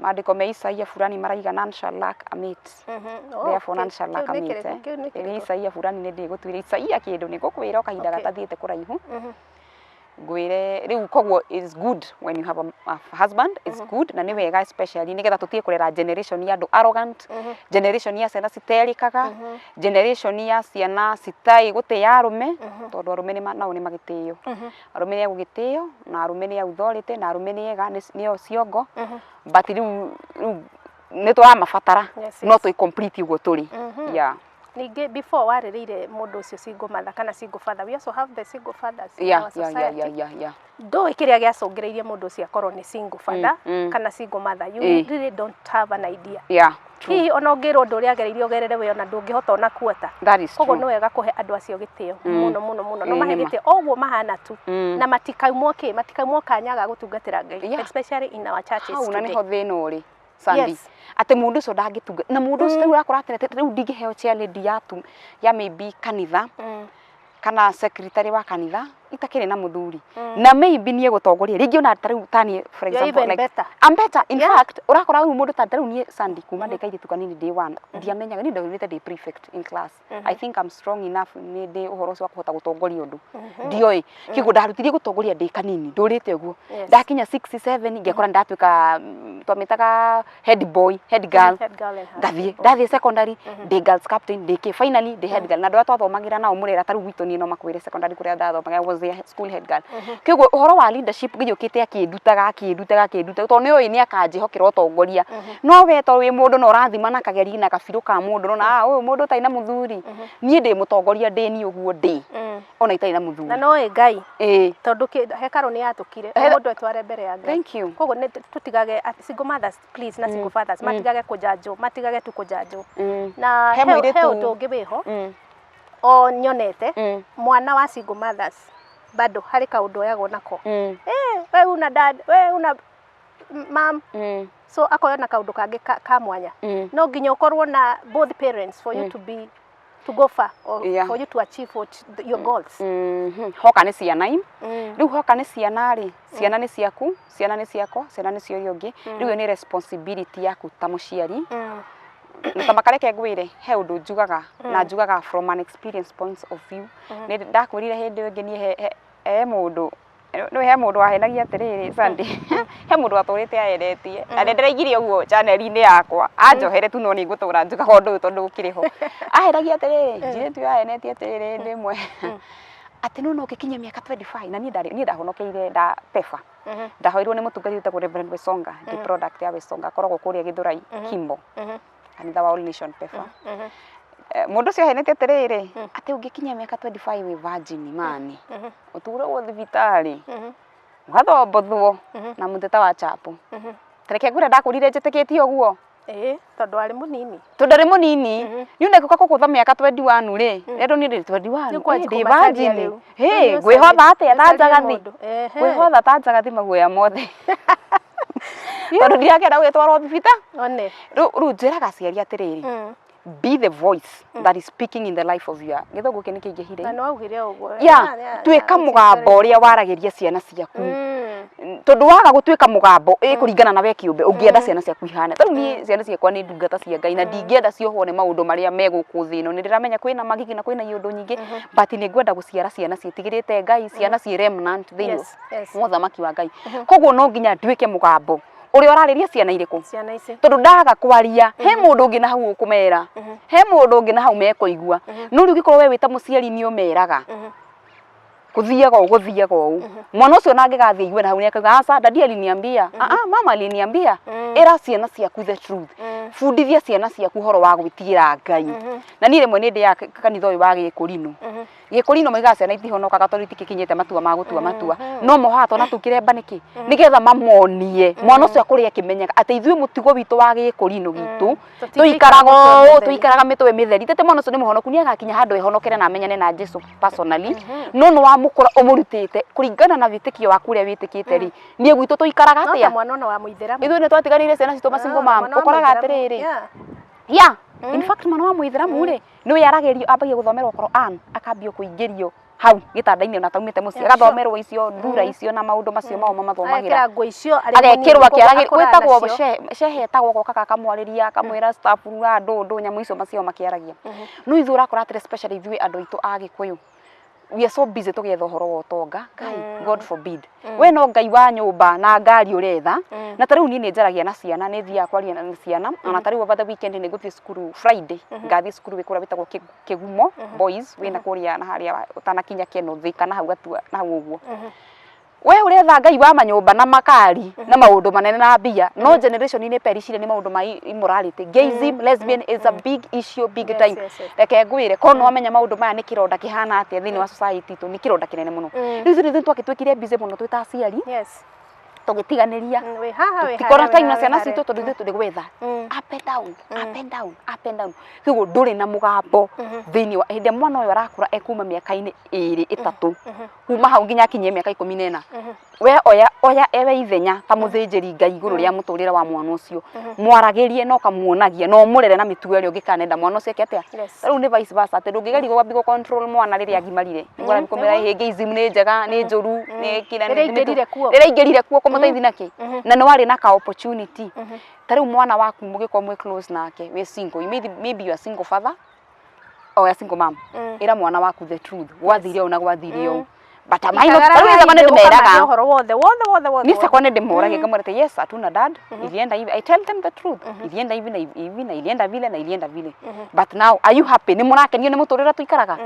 Maandĩko me Isaia fulani maraiga none shall lack a mate. Oh, Therefore none shall lack kĩu a nĩ mate. kĩrĩkũ? Kĩu nĩ Ĩ kĩrĩkũ? Isaia fulani nĩ ndĩgũtuĩra Isaia kĩndũ nĩ ngũkwĩra o kahinda gatathiĩte kũraihu, ngwĩre rĩu. Koguo is good when you have a husband, is good na nĩ wega, especially nĩgetha tũtige kũrera generation ya andũ arrogant, generation ya ciana citerĩkaga, generation ya ciana citai gũtĩa arũme, tondũ arũme nao nĩ magĩtĩo, arũme nĩ agũgĩtĩo na arũme nĩ authority na arũme nĩ ega, nĩo ciongo, but rĩu nĩ tũramabatara. No twĩ complete ũguo tũrĩ, yeah. Ningĩ before warĩrĩire mũndũ ũcio single mother kana single father, we also have the single fathers in our society. Ndũĩ kĩrĩa gĩacũngĩrĩirie mũndũ ũcio akorwo nĩ single father kana single mother. You really don't have an idea. True. Hihi ona ũngĩrwo ũndũ ũrĩa agereire ũgerere we, ona ndũngĩhota ona kuota. That is Koguo true. nĩ wega kũhe andũ acio gĩtĩo mũno mũno mũno, no mahe Nĩma. gĩtĩo o ũguo mahana tu, na matikaumwo kĩ, matikaumwo kanya ga gũtungatĩra Ngai, especially in our churches Hau na today. nĩho thĩna ũrĩ, Sandy, atĩ mũndũ ũcio ndangĩtunga na mũndũ ũcio rĩu ũrakora atĩ rĩu ndingĩheo chair lady ya tu ya maybe kanitha kana secretary wa kanitha itakĩrĩ na mũthuri na maybe niĩ gũtongoria rĩngĩ ona ta rĩu taniĩ, for You're example, even like better. I'm better in fact. Ũrakora rĩu mũndũ ta rĩu niĩ, Sandy, kuma ndĩ kairĩtu kanini, ndĩ one, ndiamenyaga niĩ ndaumĩte ndĩ prefect in class. I think I'm strong enough, nĩ ndĩ ũhoro ũcio wa kũhota gũtongoria ũndũ ndioĩ kĩguo ndarutirie gũtongoria ndĩ kanini, ndũrĩte ũguo. Ndakinya 6 7 ngekora ndatuĩka twamĩtaga head boy, head girl. Head girl and Ndathiĩ, ndathiĩ secondary ndĩ girls captain, ndĩ kĩ, finally ndĩ head girl, na andũ arĩa twathomagĩra nao mũrera ta rĩu gwitũ niĩ no makwĩre secondary kũrĩa ndathomaga, I was the school head girl. Kĩguo ũhoro wa leadership gĩũkĩte akĩndutaga, akĩndutaga, akĩndutaga, tondũ nĩ oĩ nĩ akanjĩhokera ũtongoria. No we to wĩ mũndũ na ũrathima na kageri na gabirũ ka mũndũ nona, ah, ũyũ mũndũ ũtarĩ na mũthuri, niĩ ndĩ mũtongoria, ndĩ niĩ ũguo ndĩ ona itarĩ na mũthuri. Na no ĩ Ngai, tondũ hekarũ nĩ yatũkire o mũndũ etware mbere ya Ngai. Thank you. Koguo nĩ tũtigage single mothers please na single fathers matigage kũjanjwo, matigage tu kũjanjwo. Na He he mũirĩtu- he ũndũ ũngĩ wĩho o nyonete, mwana wa single mothers bado harĩ kaũndũ oyagwo nako. Eh, we una dad, we una mam, so akoywo na kaũndũ kangĩ ka mwanya. No nginya ũkorwo na both parents for you to be to go far or for you to achieve what your goals. Hoka nĩ ciana i rĩu, hoka nĩ ciana rĩ, ciana nĩ ciaku, ciana nĩ ciakwa, ciana nĩ cia ũrĩa ũngĩ. Rĩu ĩyo nĩ responsibility yaku ta mũciari. Na ta makareke ngwĩre, he ũndũ njugaga na njugaga from an experience point of view. Nĩ ndakwĩrire hĩndĩ ĩyo ĩngĩ niĩ he mũndũ nĩ he mũndũ wahenagia atĩrĩrĩ, Sandy, he mũndũ watũrĩte aeretie na nĩ ndĩraigire ũguo channel-inĩ yakwa, anjohere tu, no nĩ ngũtũra njugaga ũndũ ũyũ tondũ ũkĩrĩ ho. Ahenagia atĩrĩrĩ, njirĩtu ĩyo ahenetie atĩrĩrĩ hĩndĩ ĩmwe atĩ no ũngĩkinyia mĩaka 25, na niĩ ndarĩ niĩ ndahonokeire nda pefa, ndahoirwo nĩ mũtungatĩri wĩtagwo Reverend Wesonga, ndĩ product ya Wesonga, akoragwo kũrĩa Gĩthũrai Kimbo, kanitha wa All Nation Pefa. Mũndũ ũcio ahenete atĩrĩrĩ atĩ ũngĩkinyia mĩaka 25 wĩ virgin mani, ũturagwo thibitarĩ, ũgathombothwo na mũtĩ ta wa chapo. Tareke ngwĩre, ndakũrire njĩtĩkĩtie ũguo. Ĩĩ, tondũ arĩ mũnini. Tondũ arĩ mũnini nĩ ũnegũka kũgũtha mĩaka 21 rĩ, rero niĩ ndĩ 21. Nĩ kwanjia Ndĩ kũmacaria virgin. rĩu. Hĩ, Rĩu ngwĩhotha atĩa ta ũcarie njagathi? mũndũ. Ehe. Ngwĩhotha ta njagathi maguoya mothe tondũ ndirakenda gũgĩtwarwo thibita. One. Rĩu njĩraga aciari atĩrĩrĩ, be the voice that is speaking in the life of your, gĩthũngũ kĩ nĩ kĩingĩhire. Na nĩ waugire ũguo. Ya, tuĩka mũgambo ũrĩa waragĩria ciana ciaku, tondũ waga gũtuĩka mũgambo ĩkũringana na we kĩũmbe ũngĩenda ciana ciaku ihane. Tarĩu niĩ ciana ciakwa nĩ ndungata cia Ngai na ndingĩenda ciohwo nĩ maũndũ marĩa me gũkũ thĩ ĩno. Nĩ ndĩramenya kwĩna magigi na kwĩna iũndũ nyingĩ, but nĩ ngwenda gũciara ciana ciĩtigĩrĩte Ngai, ciana ciĩ remnant thĩinĩ wa ũthamaki wa Ngai. Koguo no nginya nduĩke mũgambo ũrĩa ũrarĩria ciana irĩkũ. Ciana ici. Tondũ ndaga kwaria, he mũndũ ũngĩ na hau ũkũmera, he mũndũ ũngĩ na hau mekũigua. No rĩu ũngĩkorwo we wĩ ta mũciari nĩ ũmeraga kũthiaga ũũ, gũthiaga ũũ, mwana ũcio na angĩgathiĩ aigue na hau nĩ akauga, "Aca, daddy aliniambia, ah ah, mama aliniambia." Ĩra ciana ciaku the truth, bundithia ciana ciaku ũhoro wa gwĩtigĩra Ngai. Na niĩ rĩmwe nĩ ndĩaga kanitha ũyũ wa Gĩkũrinũ. Gĩkũrinũ moigaga ciana itihonokaga tondũ itikinyĩte matua ma gũtua matua, no mohaga twana tũu kĩremba nĩkĩ? Nĩgetha mamonie mwana ũcio akũrĩ akĩmenyaga atĩ ithuĩ mũtugo witũ wa Gĩkũrinũ gitũ Tũtingĩikara tũikaraga mĩtwe ũũ, mĩtheri. Tũikaraga mĩtwe mĩtheri tete. Mwana ũcio nĩ mũhonoku, nĩ agakinya handũ ehonokere na amenyane na Jesu personally, no nĩ wamũkũra ũmũrutĩte kũringana na wĩtĩkio waku ũrĩa wĩtĩkĩte rĩ, niĩ gwitũ tũikaraga No ta atĩa? mwana ona wa mũithĩramu. Ithuĩ nĩ twatiganĩire ciana citũ masingle mom. Mwana wa Ũkoraga mũithĩramu, atĩrĩrĩ, yeah, in fact mwana wa mũithĩramu rĩ, nĩ aragĩrio, ambagia gũthomerwo Quran, akambio kũingĩrio hau gĩtanda-inĩ ona ataumĩte mũciĩ, agathomerwo icio ndura icio na maũndũ macio mao mamathomagĩra. Agekĩra nguo icio arĩ Agekĩrwo mũnini, koguo akĩaragĩria akũraga gwĩtagwo nacio. shehe etagwo gokaga akamwarĩria, akamwĩra staff ndũ ndũ nyamũ icio macio makĩaragia. No ithuĩ ũrakora atĩrĩ, especially ithuĩ andũ aitũ a Gĩkũyũ, we are so busy tũgĩetha ũhoro wa ũtonga. Ngai, God forbid, we no Ngai wa nyũmba na ngari ũretha. Na ta rĩu niĩ nĩ njaragia na ciana, nĩ thiaga kwaria na ciana. Ona ta rĩu over the weekend nĩ ngũthiĩ cukuru Friday, ngathiĩ cukuru wĩ kũrĩa wĩtagwo Kĩgumo Boys, wĩna kũrĩa na harĩa ũtanakinya Kenothi kana hau Gatua na hau ũguo. We ũretha Ngai wa manyũmba na makari na maũndũ manene na mbia, no generation inĩ perishire nĩ maũndũ ma immorality. Gayism, lesbian is a big issue, big time. Reke ngwĩre, korwo nĩ wamenya maũndũ maya nĩ kĩronda kĩhana atĩa thĩinĩ wa society itũ, nĩ kĩronda kĩnene mũno. Rĩu ithuĩ nĩ twagĩtuĩkire busy mũno twĩ ta aciari, tũgĩtiganĩria. Wĩ haha, wĩ Tũtikorwo harĩa, time na wĩ ciana harĩa. citũ tondũ ithuĩ tũrĩ gwetha up and down, up and down, up and down. Koguo ndũrĩ na mũgambo thĩinĩ wa hĩndĩ ĩrĩa mwana ũyũ arakũra ekuma mĩaka-inĩ ĩrĩ ĩtatũ, kuma hau nginya akinyie mĩaka 14, we oya oya ewe ithenya ta mũthĩnjĩri Ngai igũrũ rĩa mũtũrĩre wa mwana ũcio, mwaragĩrie na ũkamuonagia na ũmũrere na mĩtugo ĩrĩa ũngĩkanenda mwana ũcio eke atĩa. Rĩu nĩ vice versa, atĩ ndũngĩgeria kwambia gũ control mwana rĩrĩa agimarire, nĩguo kũmwĩra hĩ gayism nĩ njega, nĩ njũru, nĩ kĩrĩa. Rĩrĩa aingĩrire kuo. Rĩrĩa aingĩrire kuo kũmũteithia nakĩ, na nĩ warĩ na ka opportunity. Ta rĩu mwana waku mũgĩkorwo mwĩ close nake, wĩ single, you maybe you are single father or a single mom, ĩra mwana waku the truth, gwathire ũũ na gwathire ũũ, but am I not? Ikagara Tarĩu niĩ thĩ ndĩmeraga ũkamahe ũhoro wothe wothe wothe wothe. Ni sakwa nĩ ndĩmoragia ngamwĩra atĩ yes, hatuna dad, ilienda hivi. I tell them the truth, ilienda hivi na hivi na ilienda vile na ilienda vile, but now are you happy? Nĩ mũrakenio nĩ mũtũrĩre tũikaraga?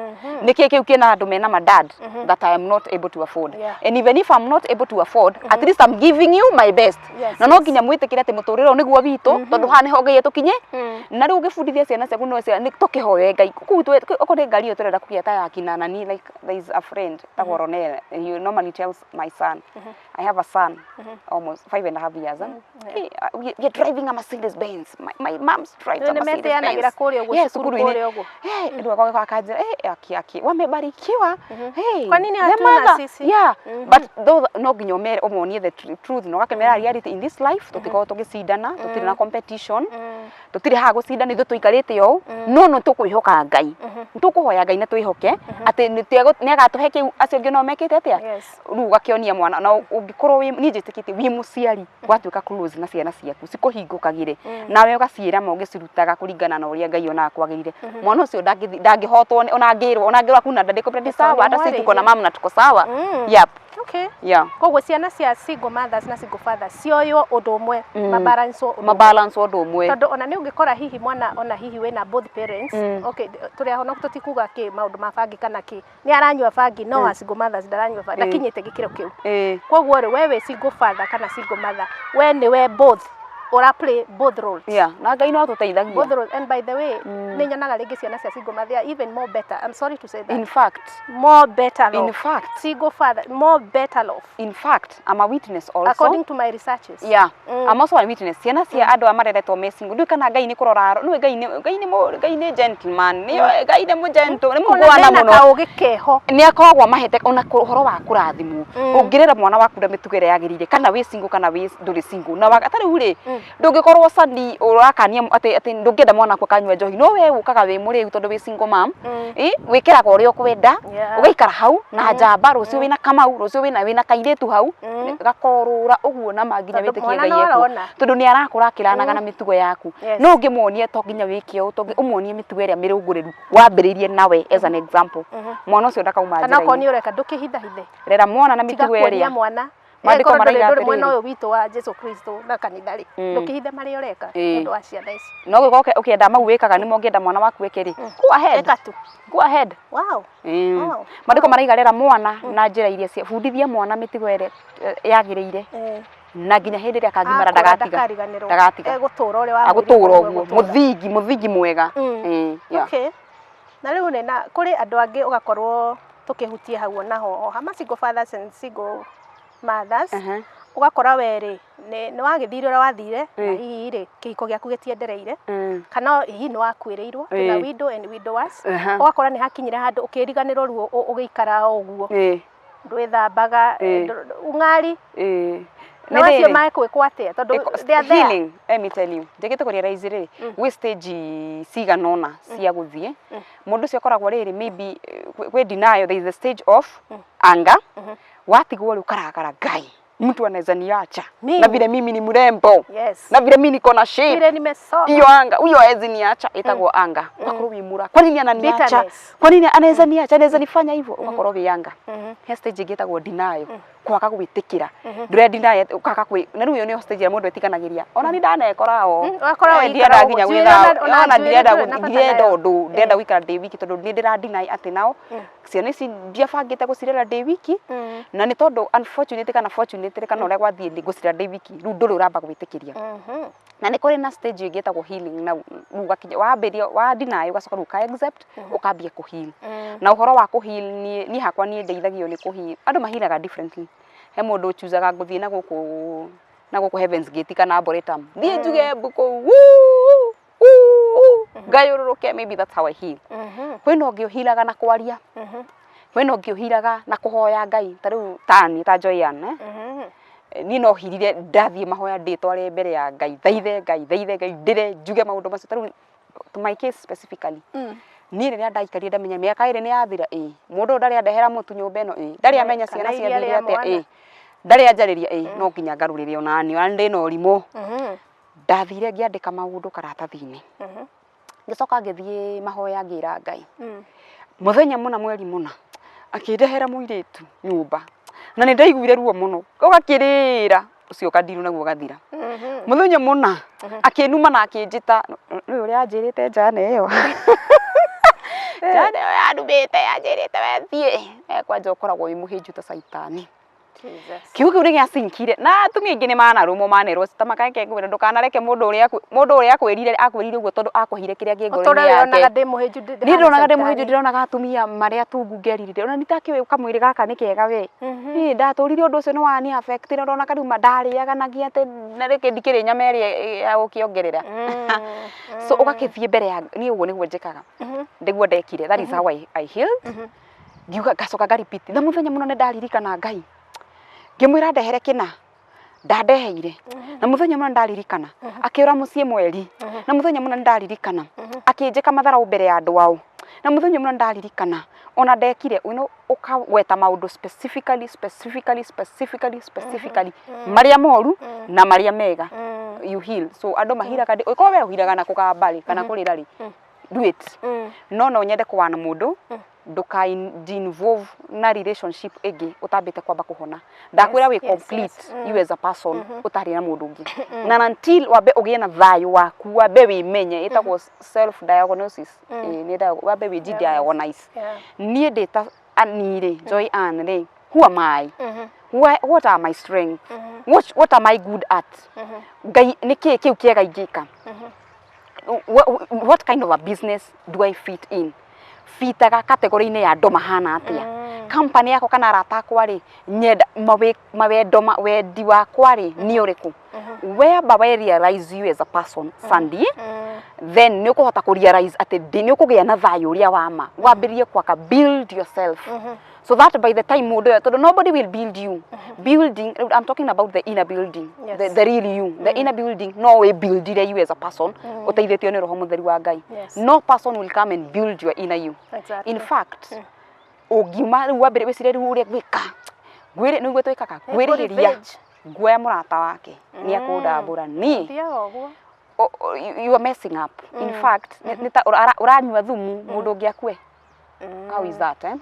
Nĩ kĩĩ kĩu kĩna andũ mena ma dad that I am not able to afford? And even if I'm not able to afford, at least I'm giving you my best. Na no nginya mwĩtĩkĩre atĩ mũtũrĩre ũyũ nĩguo witũ, tondũ haha nĩho Ngai atũkinye. Na rĩu ũgĩbundithia ciana ciaku, no nĩ tũkĩhoe Ngai kũu okorwo nĩ ngari ĩyo tũrenda kũgĩa ta ya kina nani. Like there is a friend tagwo Ronel, he normally tells my son, I have a son almost 5.5 years, eh? Hey, we are driving a Mercedes Benz. My mom's drives a Rĩu nĩ Mercedes meteanagĩra Benz. kũrĩa ũguo Yes, cukuru cukuru-inĩ. kũrĩa ũguo. Hey, rĩu agoka akanjĩra, "Hey, aki aki wamebarikiwa. Hey, Kwa nini the hatuna mother." sisi? Yeah, but though no nginya ũmere, ũmonie the truth na ũgakĩmera reality in this life. Tũtikoragwo tũgĩcindana, tũtirĩ na competition, tũtirĩ haha gũcindana, ithuĩ tũikarĩte ũũ, no nĩ tũkwĩhoka Ngai, nĩ tũkũhoya Ngai na twĩhoke atĩ nĩ agatũhe kĩu acio angĩ nao mekĩte atĩa. Rĩu ũgakĩonia mwana, na ũngĩkorwo wĩ, niĩ njĩtĩkĩtie wĩ mũciari watuĩka close na ciana ciaku, cikũhingũkagĩre nawe, ũgaciĩra ma ũgĩcirutaga kũringana na ũrĩa Ngai onaga kwagĩrĩire, mwana ũcio ndangĩhotwo ona angĩrwo, ona angĩrwo hakuna daddy, ni sawa, hata sisi tuko na mama na tuko sawa. Yep. Yeah. Koguo ciana cia single mothers na single fathers cioywo ũndũ ũmwe, mabalance ũndũ ũmwe. Mabalance ũndũ ũmwe. Tondũ ona nĩ ũngĩkora hihi mwana ona hihi wĩna both parents, okay, tũrĩ ahonoku, tũtikuga kĩ maũndũ ma bangi kana kĩ, nĩ aranyua bangi, no wa single mothers ndaranyua bangi, ndakinyĩte gĩkĩro kĩu. Koguo rĩ, we wĩ single father kana single mother, we nĩwe both ũra play both roles. Yeah, na Ngai no atũteithagia. Both roles. And by the way, nĩ nyonaga rĩngĩ ciana cia single mother, they are even more better, I'm sorry to say that, In fact, more better in off. fact, Single father more better off. In fact, I'm a witness also. According to my researches. Yeah, I'm also a witness. Ciana cia andũ a mareretwo me single, ndiũĩ kana Ngai nĩ kũrora, nĩũĩ Ngai nĩ Ngai nĩ Ngai nĩ gentleman, nĩ Ngai nĩ mũgentle, nĩ Ona mũngwana mena mũno. Kaũgĩ keho. Nĩ akoragwo mahete ona ũhoro wa kũrathimwo. Ũngĩrera mwana waku na mĩtugo ĩrĩa yagĩrĩire, kana wĩ single kana wĩ ndũrĩ single, na ta rĩu rĩ, ndũngĩkorwo sani ũrakania atĩ ndũngĩenda mwana waku akanyua njohi, no we ũkaga wĩ mũrĩu tondũ wĩ single mom, wĩkĩraga ũrĩa ũkwenda, ũgaikara hau na njamba, rũciũ wĩna Kamau, rũciũ wĩna kairĩtu hau gakorũra ũguo, na ma nginya Tondũ wĩtĩkie mwana Ngai no ekuo, arona. Tondũ nĩ arakũra akĩranaga na mĩtugo yaku. No ũngĩmuonia to nginya wĩke ũũ, to ũmuonie mĩtugo ĩrĩa mĩrũngũrĩru wambĩrĩirie nawe as an example, mwana ũcio ndakauma Kana okorwo njĩra-inĩ. nĩ ũreka, ndũkĩhithahithe. Rera mwana na Tiga mĩtugo kuonia ĩrĩa mwana. Maandĩko Ĩkorwo ndũrĩ maraiga ndũrĩ mwena atĩrĩrĩ. ũyũ witũ wa Jesu Kristo na kanitha rĩ, ndũkĩhithe marĩa ũreka nĩ ũndũ wa ciana ici. No gũkorwo ũkĩenda mau wĩkaga nĩmo ũngĩenda mwana waku eke rĩ, go ahead. Ĩka tu. Go ahead. Maandĩko maraiga rera mwana na njĩra iria cia, bundithia mwana mĩtugo ĩrĩa yagĩrĩire, na nginya hĩndĩ ĩrĩa akagimara Akũra ndagatiga. ndakariganĩrwo. Ndagatiga. Egũtũra ũrĩa wamwĩrire. Agũtũra Ũguo ũguo. egũtũra. Mũthingi mwega. Yeah. Okay. Na rĩu nĩ na kũrĩ andũ angĩ ũgakorwo tũkĩhutia hau onaho o hama single fathers and single mothers, ũgakora we rĩ, nĩ wagĩthire ũrĩa wathire, na hihi rĩ, kĩhiko gĩaku gĩtiendereire, kana hihi nĩ wakuĩrĩirwo, twĩna widow and widowers, ũgakora nĩ hakinyire handũ ũkĩriganĩrwo, rĩu ũgĩikara o ũguo, ndwĩthambaga, ung'ari. Na Nĩ acio rĩrĩ, mekwĩkwo atĩa, tondũ they are there? Healing, let me tell you, njĩkĩte kũ realize rĩ, gwĩ stage cigana ũna cia gũthiĩ mũndũ ũcio akoragwo rĩrĩ, maybe kwĩ denial, there is a stage of anger, watigwo rĩ, ũkarakara, "Ngai, mtu anaweza niacha?" Mimi. Na vile mimi ni mrembo, na vile mimi niko na shape. Vile nimesoma. Hiyo anger, huyo hawezi niacha, ĩtagwo anger. Ugakorwo wĩ mũra, kwa nini ananiacha? Bitterness. Kwa nini anaweza niacha, anaweza nifanya hivyo? Ugakorwo wĩ anger. He stage ĩngĩ ĩtagwo denial. Kwaga gwĩtĩkĩra ndũrendi ukaga kwĩ na rĩu ĩyo nĩyo stage ĩrĩa mũndũ etiganagĩria. Ona ni ndanekora o. Ũgakora Eh, waikara ndienda ũguo, nginya njuĩrĩ gwĩtha ona ona njuĩrĩ ndirenda ndũrĩ na bata ndirenda nayo. ũndũ, ndĩrenda gũikara ndĩ wiki tondũ nĩ ndĩra deny atĩ nao ciana ici ndiabangĩte gũcirera ndĩ wiki. Na nĩ tondũ unfortunately kana fortunately kana ũrĩa gwathiĩ nĩ ngũcirera ndĩ wiki, rĩu ndũrĩ ũramba gwĩtĩkĩria. Na nĩ kũrĩ na stage ĩngĩ ĩtagwo healing, na rĩu ũgakinya wambĩrĩria wa deny, ũgacoka rĩu ũka accept, ũkambia kũ heal. Na ũhoro wa kũ heal, niĩ hakwa niĩ ndeithagio nĩ kũ heal. Andũ mahealaga differently. He mũndũ ũchuzaga gũthiĩ na gũkũ Heavens Gate kana Arboretum, thiĩ njuge mbu kũu, wuu, wuu, ngayũrũrũke. Maybe that's how I heal. Kwĩna ũngĩ ũhealaga na kwaria, kwĩna ũngĩ ũhealaga na kũhoya Ngai. Ta rĩu tani ta Joy Ann, eh? Niĩ no hirire ndathiĩ mahoya, ndĩtware mbere ya Ngai, thaithe Ngai, thaithe Ngai, ndĩre, njuge maũndũ macio. Ta rĩu to my case specifically, niĩ rĩrĩa ndaikarire ndamenya mĩaka 2 nĩ yathira, ĩ mũndũ ũyũ ndarĩ andehera mũtu nyũmba ĩno, ĩ ndarĩ amenya Kana ciana iria ciathire rĩa atĩa, mwana. ĩ ndarĩ anjarĩria, ĩ no nginya ngarũrĩre onaniĩ, ona ndĩ na ũrimũ. Ndathire ngĩandĩka maũndũ karatathi-inĩ, ngĩcoka ngĩthiĩ mahoya, ngĩra Ngai mũthenya mũna, mweri mũna, akĩndehera mũirĩtu nyũmba, na nĩ ndaiguire ruo mũno, ũgakĩrĩra ũcio ũkandirũ naguo ũgathira. Mũthenya mũna akĩnuma na akĩnjĩta nĩ ũrĩa anjĩrĩte njane ĩyo, njane ĩyo yanumĩte, yanjĩrĩte we thiĩ we kwanja ũkoragwo wĩ mũhĩnju ta caitani. Jesus. Kiugo kĩu nĩ gĩacinkire, na atumia aingĩ nĩ manarũmwo, manerwo ta makareke. Ngwĩra ndũkanareke mũndũ ũrĩa akwĩrire ũguo tondũ akũheire kĩrĩa kĩ Ũtũre ngoro-inĩ wĩyonaga yake. ndĩ mũhĩnju Niĩ ndĩronaga ndĩ ndĩhana. mũhĩnju, ndĩronaga atumia marĩa tungu ngeririre ona nditakĩũĩ kamwĩrĩ gaka nĩ kega we. Niĩ ndatũrire ũndũ ũcio nĩ wani affect na ndona kariuma ndarĩaga na nginya atĩ na rĩngĩ ndikĩrĩ nyama ĩrĩa ya gũkĩongerera. So ũgakĩthiĩ mbere ya niĩ, ũguo nĩguo njĩkaga, nĩguo ndekire. That is how I healed. Ngiuga ngacoka nga repeat na mũthenya mũno nĩ ndaririkana Ngai, ngĩmwĩra ndehere kĩna ndandeheire, na mũthenya mũno ndaririkana akĩũra mũciĩ mweri, na mũthenya mũno ndaririkana akĩnjĩka matharau mbere ya andũ ao, na mũthenya mũno ndaririkana ona ndekire ũkagweta maũndũ specifically, specifically, specifically, specifically, marĩa moru na marĩa mega. You heal. So andũ mahealaga ũkorwo we ũhealaga na kũgamba rĩ kana kũrĩra rĩ, do it. No nyende kũwana mũndũ ndũka involve na relationship ĩngĩ ũtambĩte kwamba kũhona. Ndakwĩra wĩ complete you as a person ũtarĩ na mũndũ ũngĩ, na until wambe ũgĩe na thayũ waku, wambe wĩmenye, ĩtagwo self diagnosis. Ĩĩ, nĩ wambe wĩji diagnose. Niĩ ndĩ ta ani rĩ, Joy Ann rĩ, who am I? What are my strengths? What am I good at? Ngai nĩ kĩĩ kĩu kĩega ingĩka? What kind of a business do I fit in? Fitaga category-inĩ ya andũ mahana atĩa? Company yakwa kana arata akwa rĩ, nyenda mawendo wendi wakwa rĩ nĩ ũrĩkũ? Wamba we realize you as a person, Sandy, then nĩ ũkũhota kũ realize atĩ nĩ ũkũgĩa na thayũ ũrĩa wa ma, wambĩrĩrie kwaka, build yourself, so that by the time mũndũ ũyũ, tondũ nobody will build you. Building, I'm talking about the inner building, the real you, the inner building. No wĩ buildire you as a person ũteithĩtio nĩ Roho Mũtheru wa Ngai. No person will come and build your inner you. In fact, ũngiuma rĩu wambere wĩcirie rĩu ũrĩa gwĩka ngwĩrĩ nĩguo twĩkaga ngwĩrĩhĩria. Revenge. Nguoya mũrata wake nĩ akũndambũra niĩ. Thiaga ũguo. You are messing up. In fact, nĩ ta ũranyua thumu mũndũ ũngĩ akue. How is that, eh?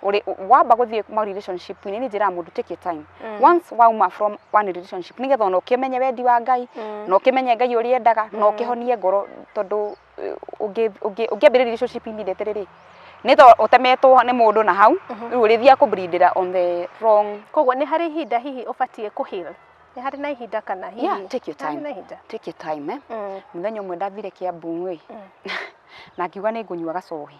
Uri wamba guthie ma relationship inĩ, nĩ njĩraga mũndũ take your time. Once wauma from one relationship, nĩgetha ona ũkĩmenye wendi wa Ngai na ũkĩmenye Ngai ũrĩa endaga na ũkĩhonie ngoro, tondũ ũngĩambĩrĩria relationship immediately rĩ, nĩ ta ũtemetwo nĩ mũndũ na hau rĩu ũrĩthiaga kũbleedĩra on the wrong. Koguo nĩ harĩ ihinda hihi ũbatiĩ kũ heal? Nĩ harĩ na ihinda kana hihi? Yeah, take your Nĩ harĩ time. na ihinda. Take your time, eh. Mũthenya ũmwe ndathire Kiambu ĩ, na ngiuga nĩ ngũnyua gacohi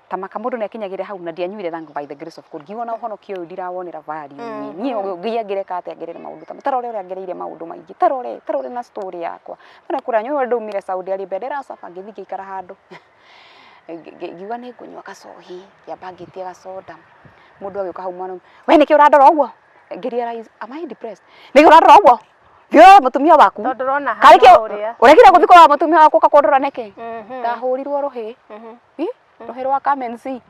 ta maka mũndũ nĩ akinyagĩre hau, na ndianyuire, thank by the grace of God. Ngiuga na ũhonokio ũyũ ndirawonera value. Niĩ nginya ngĩreka atĩa ngerere maũndũ ta tarore ũrĩa ngereire maũndũ maingĩ, tarore na story yakwa, tarore kũrĩa nyũĩ ndaumire Saudi Arabia, ndĩracaba ngĩthiĩ ngĩikara handũ. Ngiuga nĩ ngũnyua gacohi, ngĩamba ngĩtia gacoda. Mũndũ agĩũka hau mwana, "We nĩkĩ ũrandora ũguo?" Ngĩ realize, am I depressed? "Nĩkĩ ũrandora ũguo? Thiĩ ũrore mũtumia waku." Tondũ ũrona Karĩ hana kĩ ũrĩa. ũrekire gũthiĩ kũrora mũtumia waku ũkakũndora nĩkĩ? Ndahũrirwo rũhĩ. Ĩ, rũhĩ rwa come and see.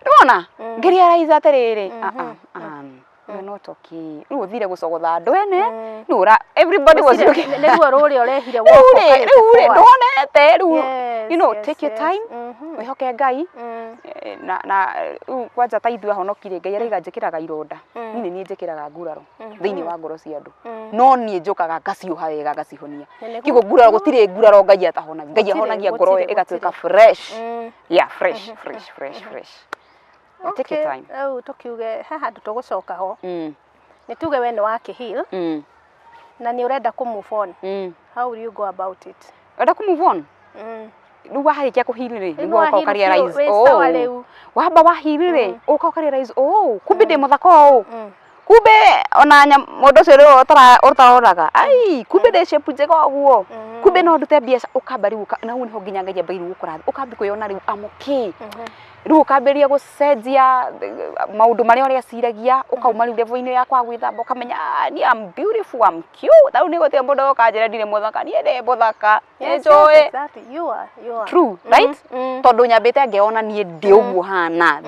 Nĩwona ngĩ realize atĩrĩrĩ, ah, ah, ah, you're not okay. Rĩu ũthire gũcogotha andũ ene rĩu ũra everybody was looking. Nĩguo rũrĩa ũrehire. Rĩu rĩ, ndonete rĩu. You know, take your time, wĩhoke Ngai. Na rĩu kwanja ta ithuĩ ahonoki rĩ, Ngai araiga njĩkĩraga ironda. Niĩ nĩ niĩ njĩkĩraga nguraro thĩinĩ wa ngoro cia andũ, no niĩ njũkaga ngacioha wega, ngacihonia. Kĩguo nguraro, gũtirĩ nguraro Ngai atahonagia. Ngai ahonagia ngoro ĩgatuĩka fresh. Yeah, fresh, fresh, fresh, fresh. Yeah, take your time. Rĩu tũkiuge he handũ tũgũcoka ho. Nĩ tuge we nĩ wakĩ heal na nĩ ũrenda kũ move on. How will you go about it? Wenda kũ move on? Rĩu warĩkia kũ heal rĩ, Rĩu nĩguo ũka wa heal ũka biũ, realize, wĩ sawa rĩu. Wamba wa heal rĩ, ũka ũka realize, oh, kumbe ndĩ mũthaka ũũ, kumbe ona mũndũ ũcio rĩu ũtaroraga, ai, kumbe ndĩ shape njega ũguo, kumbe no ndute biacara. Ũkamba rĩu na hau nĩho nginya Ngai ambagĩrĩria gũkũrathima, ũkambia kwĩyona rĩu I'm okay. Rĩu ũkambĩrĩria gũcenjia maũndũ marĩa ũreciragia, ũkauma rĩu level-inĩ ya kwaga gwĩthamba, ũkamenya, "Ah, niĩ I'm beautiful, I'm cute." Rĩu nĩ gũtirĩ mũndũ ũkanjĩra ndirĩ mũthaka, niĩ ndĩ mũthaka, nĩ njũĩ. Exactly. You are, you are. True, right? Tondũ nyambĩte ngeyona niĩ ndĩ ũguo hana,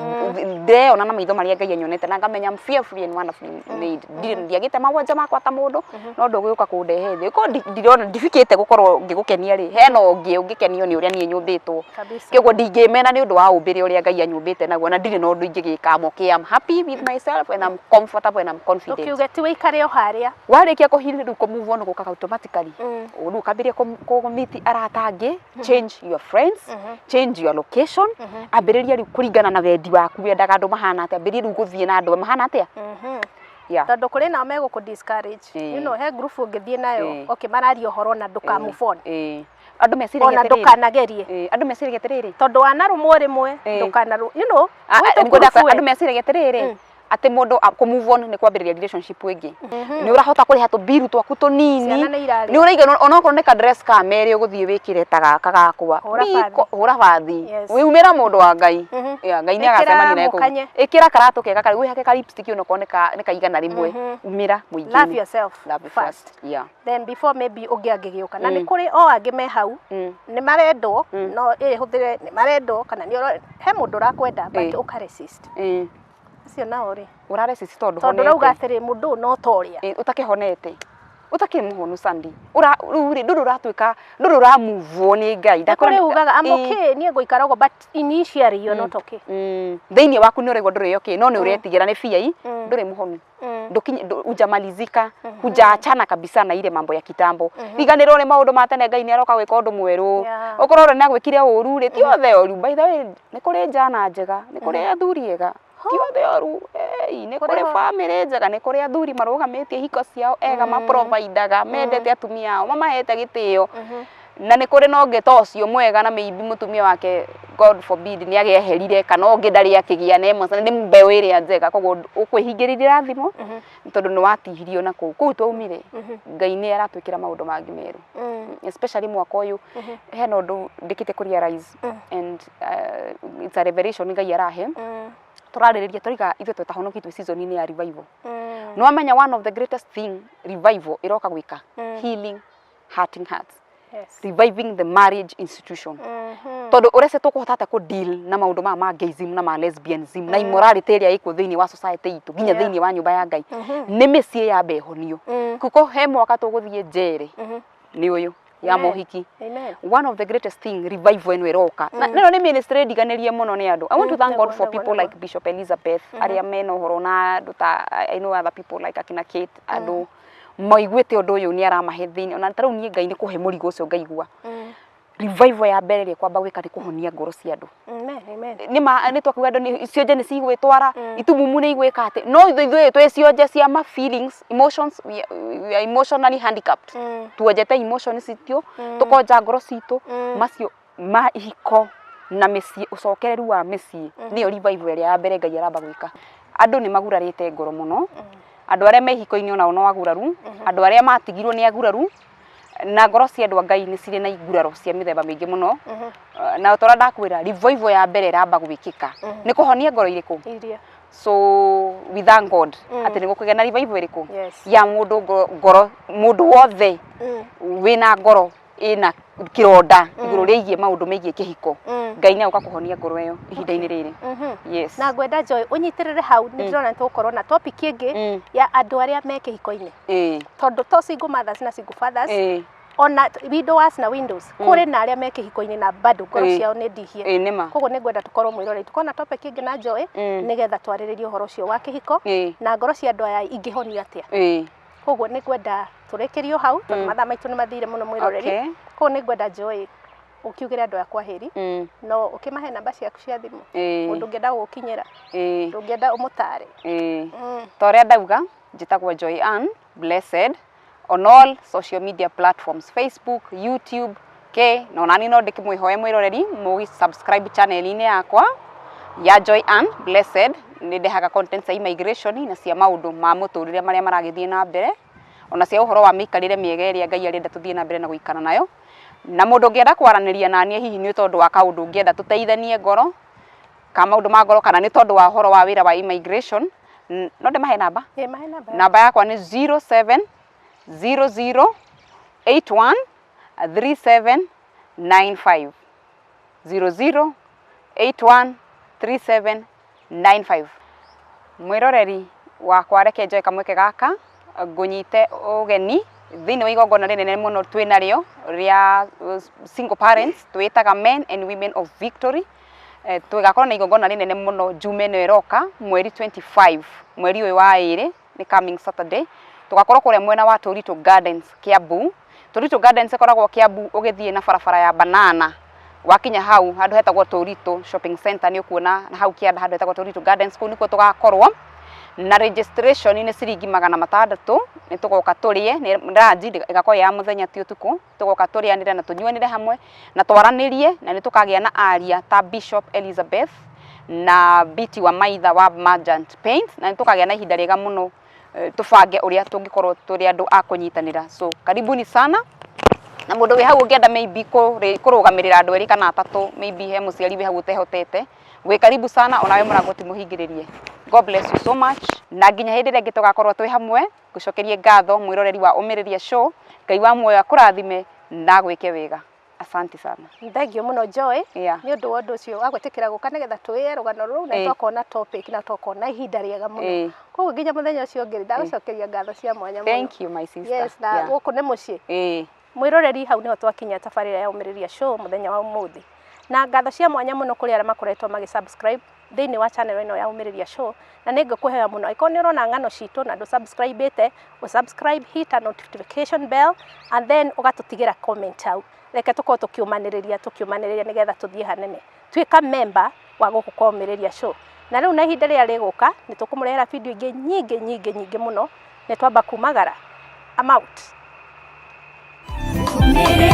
ndeyona na maitho marĩa Ngai anyonete, na ngamenya I'm fearfully and wonderfully made. Ndirĩ ndiagĩte mawonje makwa ta mũndũ, no ndũgũka kũndehe thĩ ko ndirona ndifikĩte gũkorwo ngĩgũkenia rĩ, hena ũngĩ ũngĩkenio nĩ ũrĩa niĩ nyũmbĩtwo. Kĩguo ndingĩmena nĩ ũndũ wa ũmbĩre ũrĩa Ngai anyũmbĩte naguo, na ndirĩ na ũndũ ingĩgĩka. I'm okay, I'm happy with myself and I'm comfortable and I'm confident. Tũkiuge ti wĩikare o harĩa. Warĩkia kũ heal, rĩu kũ move on gũkaga automatically. Rĩu ũkambĩrĩria kũ meet arata angĩ, change your friends, change your location. Ambĩrĩria rĩu kũringana na wendi waku, wendaga andũ mahana atĩa, ambĩrĩria rĩu gũthiĩ na andũ mahana atĩa. Yeah. Tondũ kũrĩ nao megũkũ discourage. He group ũngĩthiĩ nayo, okay, mararia ũhoro na ndũka move on. Andũ meciragia Ona atĩrĩrĩ. ndũkanagerie. Andũ meciragia atĩrĩrĩ. Tondũ wanarũmwo rĩmwe, ndũkanarũ, Ah, wĩ ah, nĩngwenda tũgurubu andũ meciragia atĩrĩrĩ, atĩ mũndũ kũ move on nĩ kwambĩrĩria relationship ĩngĩ, nĩ ũrahota kũrĩha tũbiru twaku tũnini, Ciana nĩ irarĩa. Nĩ ũraigana onokorwo nĩ ka dress ka merĩ ũgũthiĩ wĩkĩre ta gaka gakwa. Hũra bathi. Hũra bathi. Wĩumĩra mũndũ wa Ngai. Yeah, Ngai nĩ Ĩkĩra agacemania nawe kũu. mũkanye. Ĩkĩra karatũ kega karĩ wĩhake ka lipstick onokorwo nĩ ka 100, umĩra mũingĩ-inĩ. Love yourself Love you first. first. Yeah. Then before maybe ũngĩ angĩgĩũka, na nĩ kũrĩ o angĩ me hau, nĩ marendwo, no ĩhũthĩre nĩ marendwo, kana nĩ he mũndũ ũrakwenda, but ũka resist. Acio nao rĩ? Ũra resist tondũ Tondũ ũrauga honete. atĩrĩ, mũndũ ũyũ no ta ũrĩa. Ũtakĩhonete, ũtakĩrĩ mũhonu, Sandy. Ũra rĩu rĩ, ndũrĩ ũratuĩka, ndũrĩ ũra move on nĩ Ngai. Nĩ kũrĩ ugaga, "I'm okay, niĩ ngũikara ũguo," but initially you're not okay. Thĩinĩ waku nĩ ũraigua ndũrĩ okay, no nĩ ũretigĩra nĩ fear i ndũrĩ mũhonu. Ndũkinyi hujamalizika, hujaachana kabisa na ile mambo ya kitambo. Riganĩrwo nĩ maũndũ ma tene, Ngai nĩ aroka gwĩka ũndũ mwerũ. Ũkorwo ũrĩa nĩagwĩkire ũru rĩ, ti othe oru. By the way, nĩ kũrĩ njana njega, nĩ kũrĩ athuri ega, ti othe oru. Ei, nĩ kũrĩ bamĩrĩ njega, nĩ kũrĩ athuri marũgamĩtie ihiko ciao ega, maprovidaga, mendete atumia ao, mamahete gĩtĩo. Na nĩ kũrĩ na ũngĩ ta ũcio mwega, na maybe mũtumia wake, God forbid, nĩ agĩeherire, kana ũngĩ ndarĩ akĩgĩa na ĩmwe, nĩ mbeũ ĩrĩa njega. Koguo ũkwĩhingĩrĩria irathimo tondũ nĩ watihirio na kũu kũu twaumire. Ngai nĩ aratwĩkĩra maũndũ mangĩ merũ, especially mwaka ũyũ. Hena ũndũ ndĩkĩte kũ realize and it's a revelation Ngai arahe. Tũrarĩrĩria tũriga ithuĩ twĩtahonoki twĩ season-inĩ ya revival. Nĩ wamenya one of the greatest thing revival ĩroka gwĩka? Healing hurting hearts, reviving the marriage institution. Tondũ ũrece tũkũhota atĩa kũ deal na maũndũ maya ma gayism na ma lesbianism na immorality ĩrĩa ĩkuo thĩinĩ wa society itũ, nginya thĩinĩ wa nyũmba ya Ngai? Nĩ mĩciĩ yambe ĩhonio. Kuko he mwaka tũgũthiĩ njere nĩ ũyũ ya mohiki. Amen. One of the greatest thing revival ĩno ĩroka na ĩno nĩ ministry ndiganĩrie mũno nĩ andũ. I want to thank God for people like Bishop Elizabeth, arĩa mena ũhoro na andũ ta, I know other people like akina Kate, andũ maiguĩte ũndũ ũyũ nĩ aramahe thĩinĩ. Ona ta rĩu niĩ Ngai nĩ kũhe mũrigo ũcio, ngaigua revival ya mbere ĩrĩa kwamba gwĩka nĩ kũhonia ngoro cia andũ. Amen. Amen. Nĩ ma nĩ twakiuga andũ nĩ cionje nĩ cigwĩtwara, itumumu nĩ igwĩka atĩ, no ithuĩ twĩ cionje cia ma feelings, emotions. We are emotionally handicapped. Tuonjete emotions citũ, tũkonja ngoro citũ. Macio ma ihiko na mĩciĩ, ũcokereru wa mĩciĩ nĩyo revival ĩrĩa ya mbere Ngai aramba gwĩka. Andũ nĩ magurarĩte ngoro mũno. Andũ arĩa me ihiko-inĩ onao no aguraru, andũ arĩa matigirwo nĩ aguraru, na ngoro cia andũ a Ngai nĩ cirĩ na iguraro cia mĩthemba mĩingĩ mũno. Na ta ũrĩa ndakwĩra, revival ya mbere ĩramba gwĩkĩka nĩ kũhonia ngoro irĩkũ? Iria. So we thank God atĩ nĩ gũkũgĩa na revival ĩrĩkũ? Yes. Ya mũndũ ngoro, mũndũ wothe wĩna ngoro ĩna kĩronda igũrũ rĩgiĩ maũndũ megiĩ kĩhiko, Ngai nĩ agũka kũhonia ngoro ĩyo ihinda-inĩ rĩrĩ. Yes. Na ngwenda Joy ũnyitĩrĩre hau, nĩ ndĩrona nĩ tũgũkorwo na topic ĩngĩ ya andũ arĩa me kĩhiko-inĩ, tondũ to single mothers na single fathers. Ona widowers na widows, kũrĩ na arĩa me kĩhiko-inĩ na bado ngoro ciao nĩ ndihie. Ĩĩ nĩma. Koguo nĩ ngwenda tũkorwo, mwĩroreri, tũkorwo na topic ĩngĩ na Joy, nĩgetha twarĩrĩrie ũhoro ũcio wa kĩhiko na ngoro cia andũ aya ingĩhonio atĩa. Koguo nĩ ngwenda tũrĩkĩrio hau tondũ mathaa maitũ nĩ mathire mũno, mwĩroreri. Koguo nĩ ngwenda, Joy, ũkiugĩre andũ aya kwahĩri, no ũkĩmahe namba ciaku cia thimũ, mũndũ ũngĩenda gũgũkinyĩra, ndũngĩenda ũmũtare. Ta ũrĩa ndauga, njĩtagwo Joy Ann Blessed on all social media platforms, Facebook, YouTube, k na onani no ndĩkĩmwĩhoe, mwĩroreri, mũgĩ subscribe channel-inĩ yakwa ya Joy Ann Blessed. Nĩ ndehaga content cia immigration na cia maũndũ ma mũtũrĩre marĩa maragĩthiĩ na mbere, ona cia ũhoro wa mĩikarĩre mĩega ĩrĩa Ngai arenda tũthiĩ na mbere na gũikara nayo. Na mũndũ ũngĩenda kwaranĩria naniĩ, hihi nĩ tondũ wa kaũndũ ũngĩenda tũteithanie ngoro, ka maũndũ ma ngoro, kana nĩ tondũ wa ũhoro wa wĩra wa immigration, no ndĩmahe namba. Ĩ, mahe namba. Namba yakwa nĩ 0700 81 3795, 00 81 3795. Mwĩroreri wakwa, reke njoe kamweke gaka ngũnyite ũgeni thĩinĩ wa igongona rĩnene mũno twĩ narĩo rĩa single parents, twĩtaga Men and Women of Victory. Tũgakorwo na igongona rĩnene mũno Jume ĩno ĩroka, mweri 25, mweri ũyũ wa ĩrĩ, nĩ coming Saturday. Tũgakorwo kũrĩa mwena wa Tũritũ Gardens, Kiambu. Tũritũ Gardens ĩkoragwo Kiambu, ũgĩthiĩ na barabara ya Banana, wakinya hau handũ hetagwo Tũritũ Shopping Center, nĩ ũkuona hau kĩanda handũ hetagwo Tũritũ Gardens. Kũu nĩkuo tũgakorwo, na registration nĩ ciringi 600. Nĩ tũgoka tũrĩe, nĩ lunch, ĩgakorwo ya mũthenya, ti ũtukũ. Tũgoka tũrĩanĩre na tũnyuanĩre hamwe na twaranĩrie, na nĩ tũkagĩa na aria ta Bishop Elizabeth na Biti wa Maitha wa Merchant Paint, na nĩ tũkagĩa na ihinda rĩega mũno, tũbange ũrĩa tũngĩkorwo tũrĩ andũ a kũnyitanĩra. So karibuni sana. Na mũndũ wĩ hau ũngĩenda maybe kũrũgamĩrĩra andũ erĩ kana atatũ, maybe he mũciari wĩ hau ũtehotete, wĩ karibu sana. Onawe mũrango ti mũhingĩrĩrie. God bless you so much, na nginya hĩndĩ ĩrĩa ĩngĩ tũgakorwo twĩ hamwe, ngũcokerie ngatho, mwĩroreri wa Ũmĩrĩria Show. Ngai wa muoyo akũrathime na gwĩke wega. Asante sana. Thank you mũno, Joy, nĩ ũndũ wa ũndũ ũcio wa gwĩtĩkĩra gũka nĩgetha tũĩe rũgano rũu na twakorwo na topic na twakorwo na ihinda rĩega mũno. Koguo nginya mũthenya ũcio ũngĩ, ndagũcokeria ngatho cia mwanya mũno. Thank you, my sister. Yes, na gũkũ nĩ mũciĩ. Mwĩroreri, hau nĩho twakinya tabarĩra ya Ũmĩrĩria Show mũthenya wa ũmũthĩ, na ngatho cia mwanya mũno kũrĩ arĩa makoretwo magĩ subscribe thĩinĩ wa channel ĩno ya Ũmĩrĩria Show, na nĩ ngũkũhoya mũno, angĩkorwo nĩ ũrona ng'ano citũ na ndũ subscribe ĩte, ũ subscribe, hit a notification bell and then ũgatũtigĩra comment hau. Reke tũkorwo tũkĩũmanĩrĩria, tũkĩũmanĩrĩria nĩgetha tũthiĩ hanene. Tuĩka member wa gũkũ kwa Ũmĩrĩria Show, na rĩu na ihinda rĩrĩa rĩgũka nĩ tũkũmũrehera video ingĩ nyingĩ nyingĩ nyingĩ mũno. Nĩ twamba kumagara. I'm out. Ũmĩrĩria.